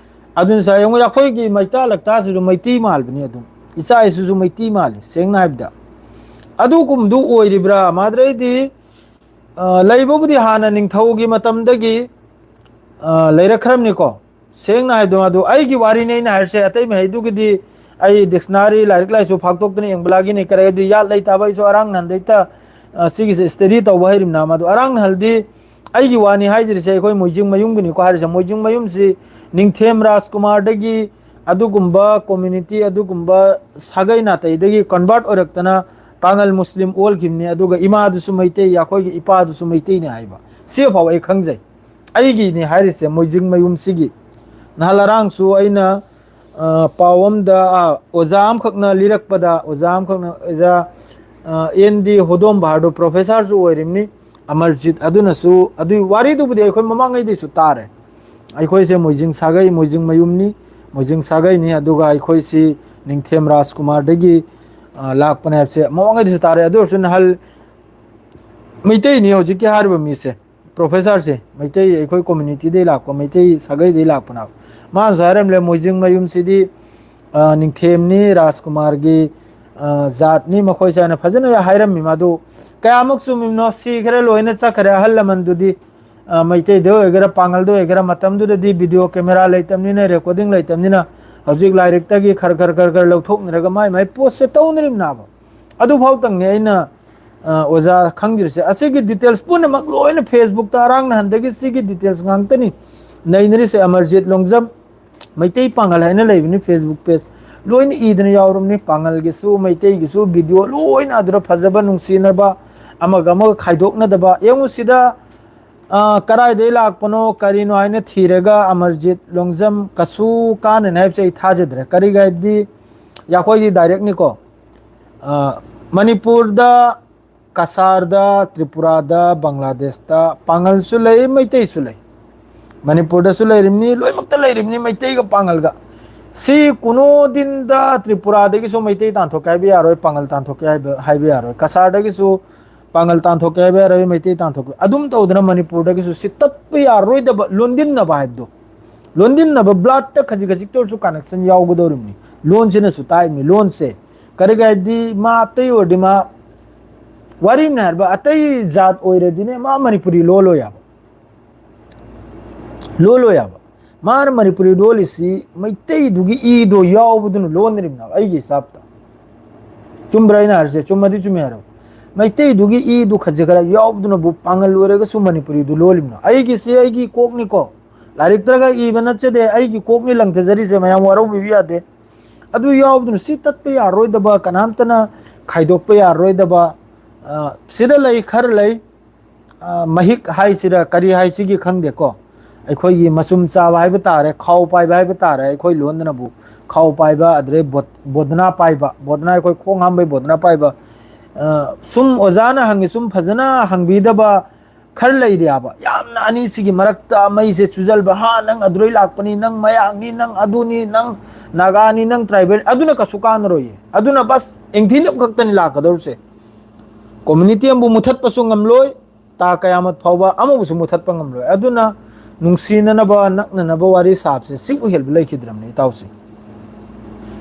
ꯑꯗꯨꯅ ꯉꯁꯥꯏ ꯌꯦꯡꯉꯨ, ꯑꯩꯈꯣꯏꯒꯤ ꯃꯩꯇꯥ ꯂꯛꯇꯥꯁꯤꯁꯨ ꯃꯩꯇꯩ ꯃꯥꯜꯂꯤꯅꯤ꯫ ꯑꯗꯨꯝ ꯏꯆꯥ ꯏꯁꯨꯁꯨ ꯃꯩꯇꯩ ꯃꯥꯜꯂꯤ, ꯁꯦꯡꯅ ꯍꯥꯏꯕꯗ꯫ ꯑꯗꯨꯒꯨꯝꯕꯗꯨ ꯑꯣꯏꯔꯤꯕ꯭ꯔꯥ? ꯃꯥꯗ꯭ꯔꯩꯗꯤ, ꯑ, ꯂꯩꯕꯕꯨꯗꯤ ꯍꯥꯟꯅ ꯅꯤꯡꯊꯧꯒꯤ ꯃꯇꯝꯗꯒꯤ, ꯑ, ꯂꯩꯔꯛꯈ꯭ꯔꯕꯅꯤꯀꯣ꯫ ꯁꯦꯡꯅ ꯍꯥꯏꯕꯗꯣ, ꯑꯗꯨ ꯑꯩꯒꯤ ꯋꯥꯔꯤꯅꯤ ꯑꯩꯅ ꯍꯥꯏꯔꯤꯁꯦ, ꯑꯇꯩ ꯃꯍꯩꯗꯨꯒꯤꯗꯤ ꯑꯩ ꯗꯤꯛꯁꯅꯥꯔꯤ, ꯂꯥꯏꯔꯤꯛ ꯂꯥꯏꯁꯨ ꯐꯥꯛꯇꯣꯛꯇꯅ ꯌꯦꯡꯕ ꯂꯥꯒꯤꯅꯤ꯫ ꯀꯔꯤ ꯑꯗꯨ ꯌꯥꯠ ꯂꯩꯇꯕ, ꯑꯩꯁꯨ ꯑꯔꯥꯡ ꯅꯍꯥꯟꯗꯩꯇ, ꯑ, ꯁꯤꯒꯤꯁꯦ ꯁ꯭ꯇꯗꯤ ꯇꯧꯕ ꯍꯩꯔꯤꯕꯅ ꯃꯗꯨ ꯑꯔꯥꯡ ꯅꯍꯜꯗꯤ ꯑꯩꯒꯤ ꯋꯥꯅꯤ ꯍꯥꯏꯖꯔꯤꯁꯦ, ꯑꯩꯈꯣꯏ ꯃꯣꯏꯖꯤꯡ ꯃꯌꯨꯝꯒꯤꯅꯤꯀꯣ ꯍꯥꯏꯔꯤꯁꯦ꯫ ꯃꯣꯏꯖꯤꯡ ꯃꯌꯨꯝꯁꯤ ꯅꯤꯡꯊꯦꯝ ꯔꯥꯖꯀꯨꯃꯥꯔꯗꯒꯤ ꯑꯗꯨꯒꯨꯝꯕ community, ꯑꯗꯨꯒꯨꯝꯕ ꯁꯥꯒꯩ ꯅꯥꯇꯩꯗꯒꯤ convert ꯑꯣꯏꯔꯛꯇꯅ ꯄꯥꯉꯜ ꯃꯨꯁꯂꯤꯝ ꯑꯣꯜꯈꯤꯕꯅꯤ, ꯑꯗꯨꯒ ꯏꯃꯥꯗꯨꯁꯨ ꯃꯩꯇꯩ, ꯑꯩꯈꯣꯏꯒꯤ ꯏꯄꯥꯗꯨꯁꯨ ꯃꯩꯇꯩꯅꯤ ꯍꯥꯏꯕ꯫ ꯁꯤ ꯐꯥꯎ ꯑꯩ ꯈꯪꯖꯩ꯫ ꯑꯩꯒꯤꯅꯤ ꯍꯥꯏꯔꯤꯁꯦ ꯃꯣꯏꯖꯤꯡ ꯃꯌꯨꯝꯁꯤꯒꯤ꯫ ꯅꯍꯥꯟ ꯉꯔꯥꯡꯁꯨ ꯑꯩꯅ, ꯑ, ꯄꯥꯎ ꯑꯃꯗ, ꯑ, ꯑꯣꯖꯥ ꯑꯃꯈꯛꯅ ꯂꯤꯔꯛꯄꯗ, ꯑꯣꯖꯥ ꯑꯃꯈꯛꯅ, ꯑꯣꯖꯥ, ꯑ, ꯑꯦꯟ ꯗꯤ ꯍꯣꯗꯣꯝꯕ ꯍꯥꯏꯗꯣ professorꯁꯨ ꯑꯣꯏꯔꯤꯕꯅꯤ, ꯑꯃꯔꯖꯤꯠ꯫ ꯑꯗꯨꯅꯁꯨ, ꯑꯗꯨꯒꯤ ꯋꯥꯔꯤꯗꯨꯕꯨꯗꯤ ꯑꯩꯈꯣꯏ ꯃꯃꯥꯡꯉꯩꯗꯩꯁꯨ ꯇꯥꯔꯦ꯫ ꯑꯩꯈꯣꯏꯁꯦ ꯃꯣꯏꯖꯤꯡ ꯁꯥꯒꯩ, ꯃꯣꯏꯖꯤꯡ ꯃꯌꯨꯝꯅꯤ, ꯃꯣꯏꯖꯤꯡ ꯁꯥꯒꯩꯅꯤ, ꯑꯗꯨꯒ ꯑꯩꯈꯣꯏꯁꯤ ꯅꯤꯡꯊꯦꯝ ꯔꯥꯖꯀꯨꯃꯥꯔꯗꯒꯤ, ꯑ, ꯂꯥꯛꯄꯅꯦ ꯍꯥꯏꯕꯁꯦ ꯃꯃꯥꯡꯉꯩꯗꯁꯨ ꯇꯥꯔꯦ꯫ ꯑꯗꯨ ꯑꯣꯏꯔꯁꯨ ꯅꯍꯜ ꯃꯩꯇꯩꯅꯤ ꯍꯧꯖꯤꯛꯀꯤ ꯍꯥꯏꯔꯤꯕ ꯃꯤꯁꯦ, professorꯁꯦ ꯃꯩꯇꯩ, ꯑꯩꯈꯣꯏ communityꯗꯩ ꯂꯥꯛꯄ, ꯃꯩꯇꯩ ꯁꯥꯒꯩꯗꯩ ꯂꯥꯛꯄꯅꯦꯕ꯫ ꯃꯥꯅꯁꯨ ꯍꯥꯏꯔꯝꯂꯦ, ꯃꯣꯏꯖꯤꯡ ꯃꯌꯨꯝꯁꯤꯗꯤ, ꯑ, ꯅꯤꯡꯊꯦꯝꯅꯤ, ꯔꯥꯖꯀꯨꯃꯥꯔꯒꯤ, ꯑ, ꯖꯥꯠꯅꯤ ꯃꯈꯣꯏꯁꯦ ꯍꯥꯏꯅ ꯐꯖꯅ ꯍꯥꯏꯔꯝꯃꯤ꯫ ꯃꯥꯗꯨ ꯀꯌꯥꯃꯨꯛ ꯆꯨꯝꯃꯤꯕꯅꯣ? ꯁꯤꯈ꯭ꯔꯦ, ꯂꯣꯏꯅ ꯆꯠꯈ꯭ꯔꯦ, ꯑꯍꯜ ꯂꯃꯟꯗꯨꯗꯤ꯫ ꯑ, ꯃꯩꯇꯩꯗ ꯑꯣꯏꯒꯦꯔꯥ, ꯄꯥꯉꯜꯗ ꯑꯣꯏꯒꯦꯔꯥ, ꯃꯇꯝꯗꯨꯗꯗꯤ video camera ꯂꯩꯇꯕꯅꯤꯅ, recording ꯂꯩꯇꯕꯅꯤꯅ, ꯍꯧꯖꯤꯛ ꯂꯥꯏꯔꯤꯛꯇꯒꯤ ꯈꯔ ꯈꯔ ꯈꯔ ꯈꯔ ꯂꯧꯊꯣꯛꯅꯔꯒ ꯃꯥꯏ ꯃꯥꯏ postꯁꯦ ꯇꯧꯅꯔꯤꯕꯅꯦꯕ꯫ ꯑꯗꯨꯐꯥꯎꯇꯪꯅꯦ ꯑꯩꯅ, ꯑ, ꯑꯣꯖꯥ ꯈꯪꯗ꯭ꯔꯤꯁꯦ꯫ ꯑꯁꯤꯒꯤ details ꯄꯨꯝꯅꯃꯛ ꯂꯣꯏꯅ Facebookꯇ ꯑꯔꯥꯡ ꯅꯍꯥꯟꯗꯒꯤ ꯁꯤꯒꯤ details ꯉꯥꯛꯇꯅꯤ ꯅꯩꯅꯔꯤꯁꯦ꯫ ꯑꯃꯔꯖꯤꯠ ꯂꯣꯡꯖꯝ ꯃꯩꯇꯩ ꯄꯥꯉꯜ ꯍꯥꯏꯅ ꯂꯩꯕꯅꯤ Facebook page, ꯂꯣꯏꯅ ꯏꯗꯅ ꯌꯥꯎꯔꯕꯅꯤ꯫ ꯄꯥꯉꯜꯒꯤꯁꯨ ꯃꯩꯇꯩꯒꯤꯁꯨ video ꯂꯣꯏꯅ ꯑꯗꯨꯗ ꯐꯖꯕ, ꯅꯨꯡꯁꯤꯅꯕ, ꯑꯃꯒ ꯑꯃꯒ ꯈꯥꯏꯗꯣꯛꯅꯗꯕ꯫ ꯌꯦꯡꯉꯨ ꯁꯤꯗ, ꯑ, ꯀꯔꯥꯏꯗꯩ ꯂꯥꯛꯄꯅꯣ ꯀꯔꯤꯅꯣ ꯍꯥꯏꯅ ꯊꯤꯔꯒ ꯑꯃꯔꯖꯤꯠ ꯂꯣꯡꯖꯝ ꯀꯁꯨ ꯀꯥꯟꯅꯅꯤ ꯍꯥꯏꯕꯁꯦ ꯑꯩ ꯊꯥꯖꯗ꯭ꯔꯦ꯫ ꯀꯔꯤꯒꯤ ꯍꯥꯏꯕꯗꯤ ꯑꯩꯈꯣꯏꯗꯤ directꯅꯤꯀꯣ꯫ ꯑ, ꯃꯅꯤꯄꯨꯔꯗ, ꯀꯁꯥꯔꯗ, ꯇ꯭ꯔꯤꯄꯨꯔꯥꯗ, ꯕꯪꯒ꯭ꯂꯥꯗꯦꯁꯇ ꯄꯥꯉꯜꯁꯨ ꯂꯩ, ꯃꯩꯇꯩꯁꯨ ꯂꯩ꯫ ꯃꯅꯤꯄꯨꯔꯗꯁꯨ ꯂꯩꯔꯤꯕꯅꯤ, ꯂꯣꯏꯅꯃꯛꯇ ꯂꯩꯔꯤꯕꯅꯤ ꯃꯩꯇꯩꯒ ꯄꯥꯉꯜꯒ꯫ ꯁꯤ ꯀꯨꯅꯣꯗꯤꯟꯗ ꯇ꯭ꯔꯤꯄꯨꯔꯥꯗꯒꯤꯁꯨ ꯃꯩꯇꯩ ꯇꯥꯟꯊꯣꯛꯀꯦ ꯍꯥꯏꯕ ꯌꯥꯔꯣꯏ, ꯄꯥꯉꯜ ꯇꯥꯟꯊꯣꯛꯀꯦ ꯍꯥꯏꯕ, ꯍꯥꯏꯕ ꯌꯥꯔꯣꯏ꯫ ꯀꯁꯥꯔꯗꯒꯤꯁꯨ ꯄꯥꯉꯜ ꯇꯥꯟꯊꯣꯛꯀꯦ ꯍꯥꯏꯕ ꯌꯥꯔꯣꯏ, ꯃꯩꯇꯩ ꯇꯥꯟꯊꯣꯛꯀꯦ꯫ ꯑꯗꯨꯝ ꯇꯧꯗꯅ ꯃꯅꯤꯄꯨꯔꯗꯒꯤꯁꯨ ꯁꯤ ꯇꯠꯄ ꯌꯥꯔꯔꯣꯏꯗꯕ ꯂꯣꯟꯗꯤꯟꯅꯕ ꯍꯥꯏꯕꯗꯣ꯫ ꯂꯣꯟꯗꯤꯟꯅꯕ, bloodꯇ ꯈꯖꯤꯛ ꯈꯖꯤꯛꯇ ꯑꯣꯏꯔꯁꯨ connection ꯌꯥꯎꯒꯗꯧꯔꯤꯕꯅꯤ꯫ ꯂꯣꯟꯁꯤꯅꯁꯨ ꯇꯥꯛꯏꯕꯅꯤ꯫ ꯂꯣꯟꯁꯦ ꯀꯔꯤꯒꯤ ꯍꯥꯏꯕꯗꯤ ꯃꯥ ꯑꯇꯩ ꯑꯣꯏꯔꯗꯤ ꯃꯥ, ꯋꯥꯔꯤ ꯑꯃꯅ ꯍꯥꯏꯔꯕ, ꯑꯇꯩ ꯖꯥꯠ ꯑꯣꯏꯔꯗꯤꯅꯦ ꯃꯥ ꯃꯅꯤꯄꯨꯔꯤ ꯂꯣꯜꯂꯣꯏ ꯍꯥꯏꯕ꯫ ꯂꯣꯜꯂꯣꯏ ꯍꯥꯏꯕ꯫ ꯃꯥꯅ ꯃꯅꯤꯄꯨꯔꯤ ꯂꯣꯜꯂꯤꯁꯤ ꯃꯩꯇꯩꯗꯨꯒꯤ ꯏꯗꯣ ꯌꯥꯎꯕꯗꯨꯅ ꯂꯣꯟꯅꯔꯤꯕꯅꯦꯕ, ꯑꯩꯒꯤ ꯍꯤꯁꯥꯞꯇ꯫ ꯆꯨꯝꯕ꯭ꯔꯥ ꯑꯩꯅ ꯍꯥꯏꯔꯤꯁꯦ? ꯆꯨꯝꯃꯗꯤ ꯆꯨꯝꯃꯤ ꯍꯥꯏꯔꯣ꯫ ꯃꯩꯇꯩꯗꯨꯒꯤ ꯏꯗꯨ ꯈꯖꯤꯛ ꯈꯔ ꯌꯥꯎꯕꯗꯨꯅꯕꯨ ꯄꯥꯉꯜ ꯑꯣꯏꯔꯒꯁꯨ ꯃꯅꯤꯄꯨꯔꯤꯗꯨ ꯂꯣꯜꯂꯤꯕꯅꯣ? ꯑꯩꯒꯤꯁꯤ ꯑꯩꯒꯤ ꯀꯣꯛꯅꯤꯀꯣ꯫ ꯂꯥꯏꯔꯤꯛꯇꯒ ꯏꯕ ꯅꯠꯆꯗꯦ, ꯑꯩꯒꯤ ꯀꯣꯛꯅꯤ ꯂꯪꯊꯖꯔꯤꯁꯦ, ꯃꯌꯥꯝ ꯋꯥꯔꯧꯕꯤꯕ ꯌꯥꯗꯦ꯫ ꯑꯗꯨ ꯌꯥꯎꯗꯅ ꯁꯤ ꯇꯠꯄ ꯌꯥꯔꯣꯏꯗꯕ, ꯀꯅꯥꯝꯇꯅ ꯈꯥꯏꯗꯣꯛꯄ ꯌꯥꯔꯣꯏꯗꯕ, ꯑ, ꯁꯤꯗ ꯂꯩ, ꯈꯔ ꯂꯩ, ꯑ, ꯃꯍꯤꯛ ꯍꯥꯏꯁꯤꯔ ꯀꯔꯤ ꯍꯥꯏꯁꯤꯒꯦ ꯈꯪꯗꯦꯀꯣ꯫ ꯑꯩꯈꯣꯏꯒꯤ ꯃꯆꯨꯝ ꯆꯥꯕ ꯍꯥꯏꯕ ꯇꯥꯔꯦ, ꯈꯥꯎ ꯄꯥꯏꯕ ꯍꯥꯏꯕ ꯇꯥꯔꯦ, ꯑꯩꯈꯣꯏ ꯂꯣꯟꯗꯅꯕꯨ ꯈꯥꯎ ꯄꯥꯏꯕ, ꯑꯗꯨꯗꯩ ꯕꯣꯠ-, ꯕꯣꯗꯅꯥ ꯄꯥꯏꯕ, ꯕꯣꯗꯅꯥ ꯑꯩꯈꯣꯏ ꯈꯣꯡ ꯍꯥꯝꯕꯩ ꯕꯣꯗꯅꯥ ꯄꯥꯏꯕ, ꯑ, ꯁꯨꯝ ꯑꯣꯖꯥꯅ ꯍꯪꯉꯤ ꯁꯨꯝ ꯐꯖꯅ ꯍꯪꯕꯤꯗꯕ ꯈꯔ ꯂꯩꯔꯤꯑꯕ꯫ ꯌꯥꯝꯅ ꯑꯅꯤꯁꯤꯒꯤ ꯃꯔꯛꯇ ꯃꯩꯁꯦ ꯆꯨꯖꯜꯕ, "ꯍꯥ, ꯅꯪ ꯑꯗꯨꯗꯩ ꯂꯥꯛꯄꯅꯤ, ꯅꯪ ꯃꯌꯥꯡꯅꯤ, ꯅꯪ ꯑꯗꯨꯅꯤ, ꯅꯪ ꯅꯥꯒꯥꯅꯤ, ꯅꯪ ꯇ꯭ꯔꯥꯏꯕꯦꯜ", ꯑꯗꯨꯅ ꯀꯩꯁꯨ ꯀꯥꯟꯅꯔꯣꯏꯌꯦ꯫ ꯑꯗꯨꯅ ꯕꯁ ꯏꯪꯊꯤꯅꯕ ꯈꯛꯇꯅꯤ ꯂꯥꯛꯀꯗꯧꯔꯤꯁꯦ꯫ ꯀꯝꯃ꯭ꯌꯨꯅꯤꯇꯤ ꯑꯃꯕꯨ ꯃꯨꯊꯠꯄꯁꯨ ꯉꯝꯂꯣꯏ, ꯇꯥ ꯀꯌꯥꯃꯠ ꯐꯥꯎꯕ ꯑꯃꯕꯨꯁꯨ ꯃꯨꯊꯠꯄ ꯉꯝꯂꯣꯏ꯫ ꯑꯗꯨꯅ ꯅꯨꯡꯁꯤꯅꯅꯕ, ꯅꯛꯅꯅꯕ ꯋꯥꯔꯤ ꯁꯥꯕꯁꯦ ꯁꯤꯕꯨ ꯍꯦꯜꯕ ꯂꯩꯈꯤꯗ꯭ꯔꯕꯅꯤ, ꯏꯇꯥꯎꯁꯤꯡ꯫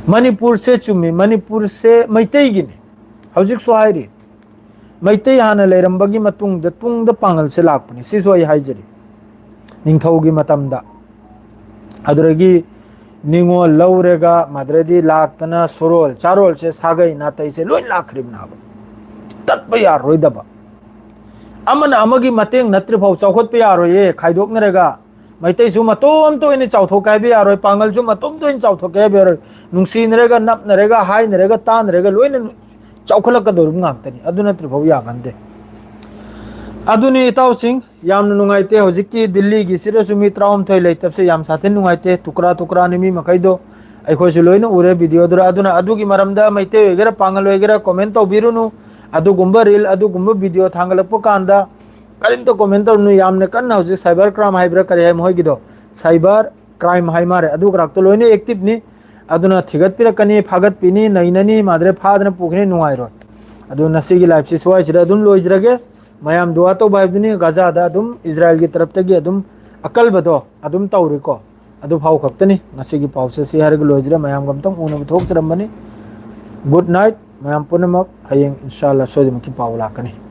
ꯃꯅꯤꯄꯨꯔꯁꯦ ꯆꯨꯝꯃꯤ, ꯃꯅꯤꯄꯨꯔꯁꯦ ꯃꯩꯇꯩꯒꯤꯅꯤ꯫ ꯍꯧꯖꯤꯛꯁꯨ ꯍꯥꯏꯔꯤ, ꯃꯩꯇꯩ ꯍꯥꯟꯅ ꯂꯩꯔꯝꯕꯒꯤ ꯃꯇꯨꯡꯗ ꯇꯨꯡꯗ ꯄꯥꯡꯒꯜꯁꯦ ꯂꯥꯛꯄꯅꯤ꯫ ꯁꯤꯁꯨ ꯑꯩ ꯍꯥꯏꯖꯔꯤ꯫ ꯅꯤꯡꯊꯧꯒꯤ ꯃꯇꯝꯗ꯫ ꯑꯗꯨꯗꯒꯤ ꯅꯤꯉꯣꯜ ꯂꯧꯔꯒ ꯃꯗꯨꯗꯩꯗꯤ ꯂꯥꯛꯇꯅ ꯁꯨꯔꯣꯜ ꯆꯥꯔꯣꯜꯁꯦ, ꯁꯥꯒꯩ ꯅꯥꯇꯩꯁꯦ ꯂꯣꯏ ꯂꯥꯛꯈ꯭ꯔꯤꯕꯅꯦꯕ꯫ ꯇꯠꯄ ꯌꯥꯔꯣꯏꯗꯕ꯫ ꯑꯃꯅ ꯑꯃꯒꯤ ꯃꯇꯦꯡ ꯅꯠꯇ꯭ꯔꯤꯐꯥꯎ ꯆꯥꯎꯈꯠꯄ ꯌꯥꯔꯣꯏꯌꯦ꯫ ꯈꯥꯏꯗꯣꯛꯅꯔꯒ ꯃꯩꯇꯩꯁꯨ ꯃꯇꯣꯝꯇ ꯑꯣꯏꯅ ꯆꯥꯎꯊꯣꯛꯀꯦ ꯍꯥꯏꯕ ꯌꯥꯔꯣꯏ, ꯄꯥꯡꯒꯜꯁꯨ ꯃꯇꯣꯝꯇ ꯑꯣꯏꯅ ꯆꯥꯎꯊꯣꯛꯀꯦ ꯍꯥꯏꯕ ꯌꯥꯔꯣꯏ꯫ ꯅꯨꯡꯁꯤꯅꯔꯒ, ꯅꯞꯅꯔꯒ, ꯍꯥꯏꯅꯔꯒ, ꯇꯥꯟꯅꯔꯒ ꯂꯣꯏꯅ ꯆꯥꯎꯈꯠꯂꯛꯀꯗꯧꯔꯤꯕ ꯉꯥꯛꯇꯅꯤ꯫ ꯑꯗꯨ ꯅꯠꯇ꯭ꯔꯤꯐꯥꯎ ꯌꯥꯒꯟꯗꯦ꯫ ꯑꯗꯨꯅꯤ ꯏꯇꯥꯎꯁꯤꯡ, ꯌꯥꯝꯅ ꯅꯨꯡꯉꯥꯏꯇꯦ꯫ ꯍꯧꯖꯤꯛꯀꯤ ꯗꯤꯜꯂꯤꯒꯤꯁꯤꯗꯁꯨ ꯃꯤ ꯇꯔꯥꯍꯨꯝꯗꯣꯏ ꯂꯩꯇꯕꯁꯦ ꯌꯥꯝ ꯁꯥꯊꯤꯅ ꯅꯨꯡꯉꯥꯏꯇꯦ꯫ ꯇꯨꯀ꯭ꯔꯥ ꯇꯨꯀ꯭ꯔꯥꯅꯤ ꯃꯤ ꯃꯈꯩꯗꯣ꯫ ꯑꯩꯈꯣꯏꯁꯨ ꯂꯣꯏꯅ ꯎꯔꯦ ꯚꯤꯗꯤꯑꯣꯗꯨꯗ꯫ ꯑꯗꯨꯅ ꯑꯗꯨꯒꯤ ꯃꯔꯝꯗ ꯃꯩꯇꯩ ꯑꯣꯏꯒꯦꯔꯥ ꯄꯥꯡꯒꯜ ꯑꯣꯏꯒꯦꯔꯥ comment ꯇꯧꯕꯤꯔꯨꯅꯨ꯫ ꯑꯗꯨꯒꯨꯝꯕ reel, ꯑꯗꯨꯒꯨꯝꯕ ꯚꯤꯗꯤꯑꯣ ꯊꯥꯡꯒꯠꯂꯛꯄ ꯀꯥꯟꯗ ꯀꯔꯤꯝꯇ comment ꯇꯧꯔꯨꯅꯨ꯫ ꯌꯥꯝꯅ ꯀꯟꯅ ꯍꯧꯖꯤꯛ cyber crime ꯍꯥꯏꯕ꯭ꯔꯥ ꯀꯔꯤ ꯍꯥꯏ ꯃꯈꯣꯏꯒꯤꯗꯣ, cyber crime ꯍꯥꯏ ꯃꯥꯜꯂꯦ, ꯑꯗꯨ ꯈꯔꯥꯛꯇꯣ ꯂꯣꯏꯅ activeꯅꯤ꯫ ꯑꯗꯨꯅ ꯊꯤꯒꯠꯄꯤꯔꯛꯀꯅꯤ, ꯐꯥꯒꯠꯄꯤꯅꯤ, ꯅꯩꯅꯅꯤ, ꯃꯥꯗ꯭ꯔꯦ ꯐꯥꯗꯅ ꯄꯨꯈꯤꯅꯤ, ꯅꯨꯡꯉꯥꯏꯔꯣꯏ꯫ ꯑꯗꯨ ꯉꯁꯤꯒꯤ liveꯁꯤ ꯁ꯭ꯋꯥꯏꯁꯤꯗ ꯑꯗꯨꯝ ꯂꯣꯏꯖꯔꯒꯦ꯫ ꯃꯌꯥꯝ ꯗꯨꯋꯥ ꯇꯧꯕ ꯍꯥꯏꯕꯗꯨꯅꯤ꯫ ꯒꯖꯥꯗ ꯑꯗꯨꯝ ꯏꯖꯔꯥꯏꯜꯒꯤ ꯇꯔꯞꯇꯒꯤ ꯑꯗꯨꯝ ꯑꯀꯜꯕꯗꯣ ꯑꯗꯨꯝ ꯇꯧꯔꯤꯀꯣ꯫ ꯑꯗꯨ ꯐꯥꯎ ꯈꯛꯇꯅꯤ ꯉꯁꯤꯒꯤ ꯄꯥꯎꯁꯦ꯫ ꯁꯤ ꯍꯥꯏꯔꯒ ꯂꯣꯏꯖꯔꯦ꯫ ꯃꯌꯥꯝꯒ ꯑꯝꯇꯪ ꯎꯅꯕ ꯊꯣꯛꯆꯔꯝꯕꯅꯤ꯫ Good night ꯃꯌꯥꯝ ꯄꯨꯝꯅꯃꯛ꯫ ꯍꯌꯦꯡ ꯏꯟꯁꯥ ꯑꯜꯂꯥ ꯁꯣꯏꯗꯅꯃꯛꯀꯤ ꯄꯥꯎ ꯂꯥꯛꯀꯅꯤ꯫